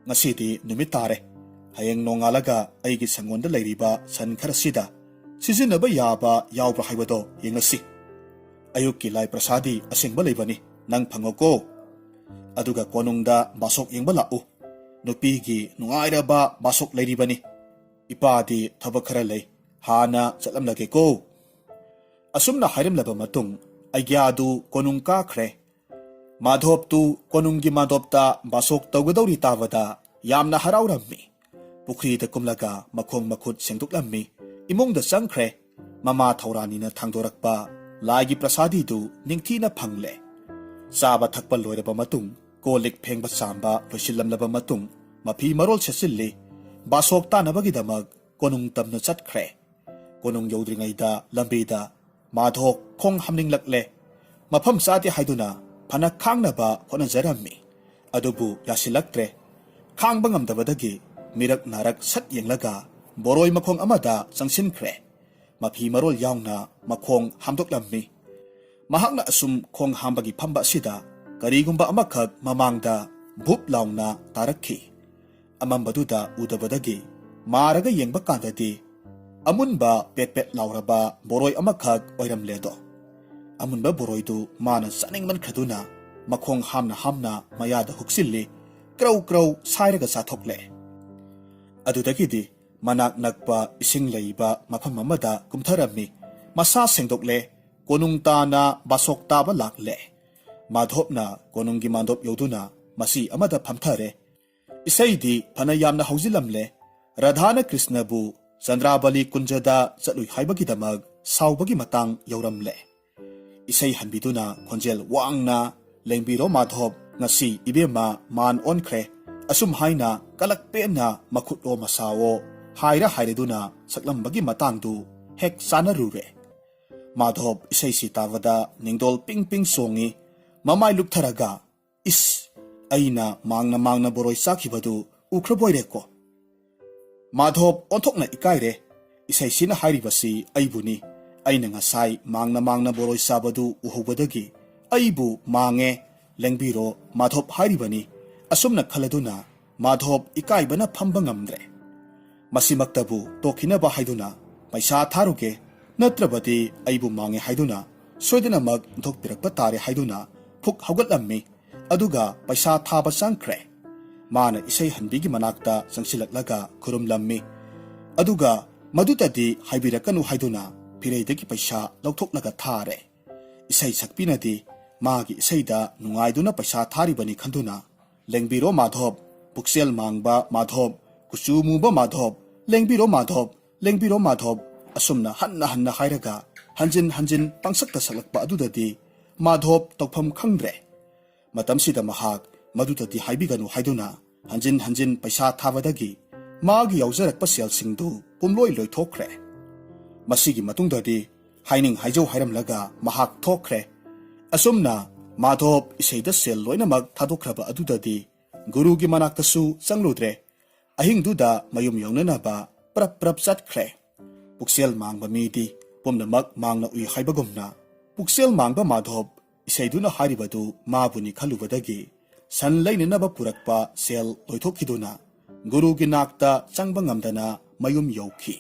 ꯉꯁꯤꯗꯤ ꯅꯨꯃꯤꯠ ꯇꯥꯔꯦ꯫ ꯍꯌꯦꯡ ꯅꯣꯡꯉꯥꯜꯂꯒ ꯑꯩꯒꯤ ꯁꯪꯒꯣꯟꯗ ꯂꯩꯔꯤꯕ ꯁꯟ ꯈꯔꯁꯤꯗ ꯁꯤꯖꯤꯟꯅꯕ ꯌꯥꯕ ꯌꯥꯎꯕ꯭ꯔꯥ ꯍꯥꯏꯕꯗꯣ ꯌꯦꯡꯂꯁꯤ꯫ ꯑꯌꯨꯛꯀꯤ ꯂꯥꯏ ꯄ꯭ꯔꯁꯥꯗꯤ ꯑꯁꯦꯡꯕ ꯂꯩꯕꯅꯤ, ꯅꯪ ꯐꯪꯉꯣꯀꯣ꯫ ꯑꯗꯨꯒ ꯀꯣꯅꯨꯡꯗ ꯕꯥꯁꯣꯛ ꯌꯦꯡꯕ ꯂꯥꯛꯎ꯫ ꯅꯨꯄꯤꯒꯤ ꯅꯨꯡꯉꯥꯏꯔꯕ ꯕꯥꯁꯣꯛ ꯂꯩꯔꯤꯕꯅꯤ꯫ ꯏꯄꯥꯗꯤ ꯊꯕꯛ ꯈꯔ ꯂꯩ, ꯍꯥꯟꯅ ꯆꯠꯂꯝꯂꯒꯦꯀꯣ"꯫ ꯑꯁꯨꯝꯅ ꯍꯥꯏꯔꯝꯂꯕ ꯃꯇꯨꯡ ꯑꯩꯒ꯭ꯌꯥꯗꯨ ꯀꯣꯅꯨꯡ ꯀꯥꯈ꯭ꯔꯦ꯫ ꯃꯥꯙꯣꯞꯇꯨ ꯀꯣꯅꯨꯡꯒꯤ ꯃꯥꯟꯗꯣꯞꯇ ꯕꯥꯁꯣꯛ ꯇꯧꯒꯗꯧꯔꯤ ꯇꯥꯕꯗ ꯌꯥꯝꯅ ꯍꯔꯥꯎꯔꯝꯃꯤ꯫ ꯄꯨꯈ꯭ꯔꯤꯗ ꯀꯨꯝꯂꯒ ꯃꯈꯣꯡ ꯃꯈꯨꯠ ꯁꯦꯡꯗꯣꯛꯂꯝꯃꯤ꯫ ꯏꯃꯨꯡꯗ ꯆꯪꯈ꯭ꯔꯦ꯫ ꯃꯃꯥ ꯊꯧꯔꯥꯅꯤꯅ ꯊꯥꯡꯗꯣꯔꯛꯄ ꯂꯥꯏꯒꯤ ꯄ꯭ꯔꯁꯥꯗꯤꯗꯨ ꯅꯤꯡꯊꯤꯅ ꯐꯪꯂꯦ꯫ ꯆꯥꯕ ꯊꯛꯄ ꯂꯣꯏꯔꯕ ꯃꯇꯨꯡ ꯀꯣꯜ ꯂꯤꯛ ꯐꯦꯡꯕ ꯆꯥꯝꯕ ꯂꯣꯏꯁꯤꯜꯂꯝꯂꯕ ꯃꯇꯨꯡ ꯃꯐꯤ ꯃꯔꯣꯜ ꯁꯦꯠꯆꯤꯜꯂꯤ꯫ ꯕꯥꯁꯣꯛ ꯇꯥꯅꯕꯒꯤꯗꯃꯛ ꯀꯣꯅꯨꯡ ꯇꯝꯅ ꯆꯠꯈ꯭ꯔꯦ꯫ ꯀꯣꯅꯨꯡ ꯌꯧꯗ꯭ꯔꯤꯉꯩꯗ ꯂꯝꯕꯤꯗ ꯃꯥꯙꯣ ꯈꯣꯡ ꯍꯥꯝꯅꯤꯡꯂꯛꯂꯦ꯫ ꯃꯐꯝ ꯆꯥꯗꯦ ꯍꯥꯏꯗꯨꯅ ꯐꯅ ꯈꯥꯡꯅꯕ ꯍꯣꯠꯅꯖꯔꯝꯃꯤ꯫ ꯑꯗꯨꯕꯨ ꯌꯥꯁꯤꯜꯂꯛꯇ꯭ꯔꯦ꯫ ꯈꯥꯡꯕ ꯉꯝꯗꯕꯗꯒꯤ ꯃꯤꯔꯛ ꯅꯥꯔꯛ ꯁꯠ ꯌꯦꯡꯂꯒ ꯕꯣꯔꯣꯏ ꯃꯈꯣꯡ ꯑꯃꯗ ꯆꯪꯁꯤꯟꯈ꯭ꯔꯦ꯫ ꯃꯐꯤ ꯃꯔꯣꯜ ꯌꯥꯎꯅ ꯃꯈꯣꯡ ꯍꯥꯝꯗꯣꯛꯂꯝꯃꯤ꯫ ꯃꯍꯥꯛꯅ ꯑꯁꯨꯝ ꯈꯣꯡ ꯍꯥꯝꯕꯒꯤ ꯐꯝꯕ ꯑꯁꯤꯗ ꯀꯔꯤꯒꯨꯝꯕ ꯑꯃꯈꯛ ꯃꯃꯥꯡꯗ ꯚꯨꯞ ꯂꯥꯎꯅ ꯇꯥꯔꯛꯈꯤ꯫ ꯑꯃꯝꯕꯗꯨꯗ ꯎꯗꯕꯗꯒꯤ ꯃꯥꯔꯒ ꯌꯦꯡꯕ ꯀꯥꯟꯗꯗꯤ ꯑꯃꯨꯟꯕ ꯄꯦꯠ ꯄꯦꯠ ꯂꯥꯎꯔꯕ ꯕꯣꯔꯣꯏ ꯑꯃꯈꯛ ꯑꯣꯏꯔꯝꯂꯦꯗꯣ꯫ ꯑꯃꯨꯟꯕ ꯕꯣꯔꯣꯏꯗꯨ ꯃꯥꯅ ꯆꯥꯅꯤꯡꯃꯟꯈ꯭ꯔꯗꯨꯅ ꯃꯈꯣꯡ ꯍꯥꯝꯅ ꯍꯥꯝꯅ ꯃꯌꯥꯗ ꯍꯨꯛꯆꯤꯜꯂꯤ, ꯀ꯭ꯔꯧ ꯀ꯭ꯔꯧ ꯁꯥꯏꯔꯒ ꯆꯥꯊꯣꯛꯂꯦ꯫ ꯑꯗꯨꯗꯒꯤꯗꯤ ꯃꯅꯥꯛ ꯅꯛꯄ ꯏꯁꯤꯡ ꯂꯩꯕ ꯃꯐꯝ ꯑꯃꯗ ꯀꯨꯝꯊꯔꯝꯃꯤ꯫ ꯃꯁꯥ ꯁꯦꯡꯗꯣꯛꯂꯦ꯫ ꯀꯣꯅꯨꯡ ꯇꯥꯅ ꯕꯥꯁꯣꯛ ꯇꯥꯕ ꯂꯥꯛꯂꯦ꯫ ꯃꯥꯙꯣꯞꯅ ꯀꯣꯅꯨꯡꯒꯤ ꯃꯥꯟꯗꯣꯞ ꯌꯧꯗꯨꯅ ꯃꯆꯤ ꯑꯃꯗ ꯐꯝꯊꯔꯦ꯫ ꯏꯁꯩꯗꯤ ꯐꯅ ꯌꯥꯝꯅ ꯍꯧꯖꯤꯜꯂꯝꯂꯦ꯫ ꯔꯥꯙꯥꯅ ꯀ꯭ꯔꯤꯁꯅꯕꯨ ꯆꯟꯗ꯭ꯔꯥꯕꯂꯤ ꯀꯨꯟꯖꯗ ꯆꯠꯂꯨꯏ ꯍꯥꯏꯕꯒꯤꯗꯃꯛ ꯁꯥꯎꯕꯒꯤ ꯃꯇꯥꯡ ꯌꯧꯔꯝꯂꯦ꯫ ꯏꯁꯩ ꯍꯟꯕꯤꯗꯨꯅ ꯈꯣꯟꯖꯦꯜ ꯋꯥꯡꯅ, "ꯂꯦꯡꯕꯤꯔꯣ ꯃꯥꯙꯣꯞ, ꯉꯁꯤ ꯏꯕꯦꯝꯃ ꯃꯥꯟ ꯑꯣꯟꯈ꯭ꯔꯦ"꯫ ꯑꯁꯨꯝ ꯍꯥꯏꯅ ꯀꯂꯛ ꯄꯦꯟꯅ ꯃꯈꯨꯠꯂꯣ ꯃꯁꯥꯋꯣ ꯍꯥꯏꯔ ꯍꯥꯏꯔꯗꯨꯅ ꯁꯛꯂꯝꯕꯒꯤ ꯃꯇꯥꯡꯗꯨ ꯍꯦꯛ ꯆꯥꯅꯔꯨꯔꯦ꯫ ꯃꯥꯙꯣꯞ ꯏꯁꯩꯁꯤ ꯇꯥꯕꯗ ꯅꯤꯡꯗꯣꯜ ꯄꯤꯡ ꯄꯤꯡ ꯆꯣꯡꯉꯤ꯫ ꯃꯃꯥꯏ ꯂꯨꯞꯊꯔꯒ, "ꯏꯁ, ꯑꯩꯅ ꯃꯥꯡꯅ ꯃꯥꯡꯅ ꯕꯣꯔꯣꯏ ꯆꯥꯈꯤꯕꯗꯨ ꯎꯈ꯭ꯔꯕꯣꯏꯔꯦꯀꯣ?" "ꯃꯥꯙꯣꯞ ꯑꯣꯟꯊꯣꯛꯅ ꯏꯀꯥꯏꯔꯦ꯫ ꯏꯁꯩꯁꯤꯅ ꯍꯥꯏꯔꯤꯕꯁꯤ ꯑꯩꯕꯨꯅꯤ꯫ ꯑꯩꯅ ꯉꯁꯥꯏ ꯃꯥꯡꯅ ꯃꯥꯡꯅ ꯕꯣꯔꯣꯏ ꯆꯥꯕꯗꯨ ꯎꯍꯧꯕꯗꯒꯤ ꯑꯩꯕꯨ ꯃꯥꯡꯉꯦ, ꯂꯦꯡꯕꯤꯔꯣ ꯃꯥꯙꯣꯞ ꯍꯥꯏꯔꯤꯕꯅꯤ"꯫ ꯑꯁꯨꯝꯅ ꯈꯜꯂꯗꯨꯅ ꯃꯥꯙꯣꯞ ꯏꯀꯥꯏꯕꯅ ꯐꯝꯕ ꯉꯝꯗ꯭ꯔꯦ꯫ ꯃꯁꯤꯃꯛꯇꯕꯨ ꯇꯣꯛꯈꯤꯅꯕ ꯍꯥꯏꯗꯨꯅ ꯄꯩꯁꯥ ꯊꯥꯔꯨꯒꯦ, ꯅꯠꯇ꯭ꯔꯕꯗꯤ ꯑꯩꯕꯨ ꯃꯥꯡꯉꯦ ꯍꯥꯏꯗꯨꯅ ꯁꯣꯏꯗꯅꯃꯛ ꯏꯟꯊꯣꯛꯄꯤꯔꯛꯄ ꯇꯥꯔꯦ ꯍꯥꯏꯗꯨꯅ ꯐꯨꯛ ꯍꯧꯒꯠꯂꯝꯃꯤ꯫ ꯑꯗꯨꯒ ꯄꯩꯁꯥ ꯊꯥꯕ ꯆꯪꯈ꯭ꯔꯦ꯫ ꯃꯥꯅ ꯏꯁꯩ ꯍꯟꯕꯤꯒꯤ ꯃꯅꯥꯛꯇ ꯆꯪꯁꯤꯜꯂꯛꯂꯒ ꯈꯨꯔꯨꯝꯂꯝꯃꯤ꯫ ꯑꯗꯨꯒ ꯃꯗꯨꯇꯗꯤ ꯍꯥꯏꯕꯤꯔꯛꯀꯅꯨ ꯍꯥꯏꯗꯨꯅ ꯐꯤꯔꯩꯗꯒꯤ ꯄꯩꯁꯥ ꯂꯧꯊꯣꯛꯂꯒ ꯊꯥꯔꯦ꯫ ꯏꯁꯩ ꯁꯛꯄꯤꯅꯗꯤ ꯃꯥꯒꯤ ꯏꯁꯩꯗ ꯅꯨꯡꯉꯥꯏꯗꯨꯅ ꯄꯩꯁꯥ ꯊꯥꯔꯤꯕꯅꯤ ꯈꯟꯗꯨꯅ, "ꯂꯦꯡꯕꯤꯔꯣ ꯃꯥꯙꯣꯞ, ꯄꯨꯛꯆꯦꯜ ꯃꯥꯡꯕ ꯃꯥꯙꯣꯞ, ꯀꯨꯆꯨ ꯃꯨꯕ ꯃꯥꯙꯣꯞ, ꯂꯦꯡꯕꯤꯔꯣ ꯃꯥꯙꯣꯞ, ꯂꯦꯡꯕꯤꯔꯣ ꯃꯥꯙꯣꯞ", ꯑꯁꯨꯝꯅ ꯍꯟꯅ ꯍꯟꯅ ꯍꯥꯏꯔꯒ ꯍꯟꯖꯤꯟ ꯍꯟꯖꯤꯟ ꯄꯪꯁꯛꯇ ꯁꯛꯂꯛꯄ ꯑꯗꯨꯗꯗꯤ ꯃꯥꯙꯣꯞ ꯇꯧꯐꯝ ꯈꯪꯗ꯭ꯔꯦ꯫ ꯃꯇꯝꯁꯤꯗ ꯃꯍꯥꯛ ꯃꯗꯨꯗꯗꯤ ꯍꯥꯏꯕꯤꯒꯅꯨ ꯍꯥꯏꯗꯨꯅ ꯍꯟꯖꯤꯟ ꯍꯟꯖꯤꯟ ꯄꯩꯁꯥ ꯊꯥꯕꯗꯒꯤ ꯃꯥꯒꯤ ꯌꯥꯎꯖꯔꯛꯄ ꯁꯦꯜꯁꯤꯡꯗꯨ ꯄꯨꯝꯂꯣꯏ ꯂꯣꯏꯊꯣꯛꯈ꯭ꯔꯦ꯫ ꯃꯁꯤꯒꯤ ꯃꯇꯨꯡꯗꯗꯤ ꯍꯥꯏꯅꯤꯡ ꯍꯥꯏꯖꯧ ꯍꯥꯏꯔꯝꯂꯒ ꯃꯍꯥꯛ ꯊꯣꯛꯈ꯭ꯔꯦ꯫ ꯑꯁꯨꯝꯅ ꯃꯥꯙꯣꯞ ꯏꯁꯩꯗ ꯁꯦꯜ ꯂꯣꯏꯅꯃꯛ ꯊꯥꯗꯣꯛꯈ꯭ꯔꯕ ꯑꯗꯨꯗꯗꯤ ꯒꯨꯔꯨꯒꯤ ꯃꯅꯥꯛꯇꯁꯨ ꯆꯪꯂꯨꯗ꯭ꯔꯦ꯫ ꯑꯍꯤꯡꯗꯨꯗ ꯃꯌꯨꯝ ꯌꯧꯅꯅꯕ ꯄ꯭ꯔꯞ ꯄ꯭ꯔꯞ ꯆꯠꯈ꯭ꯔꯦ꯫ ꯄꯨꯛꯆꯦꯜ ꯃꯥꯡꯕ ꯃꯤꯗꯤ ꯄꯨꯝꯅꯃꯛ ꯃꯥꯡꯅ ꯎꯏ ꯍꯥꯏꯕꯒꯨꯝꯅ, ꯄꯨꯛꯆꯦꯜ ꯃꯥꯡꯕ ꯃꯥꯙꯣꯞ ꯏꯁꯩꯗꯨꯅ ꯍꯥꯏꯔꯤꯕꯗꯨ ꯃꯥꯕꯨꯅꯤ ꯈꯜꯂꯨꯕꯗꯒꯤ ꯁꯟ ꯂꯩꯅꯅꯕ ꯄꯨꯔꯛꯄ ꯁꯦꯜ ꯂꯣꯏꯊꯣꯛꯈꯤꯗꯨꯅ ꯒꯨꯔꯨꯒꯤ ꯅꯥꯛꯇ ꯆꯪꯕ ꯉꯝꯗꯅ ꯃꯌꯨꯝ ꯌꯧꯈꯤ꯫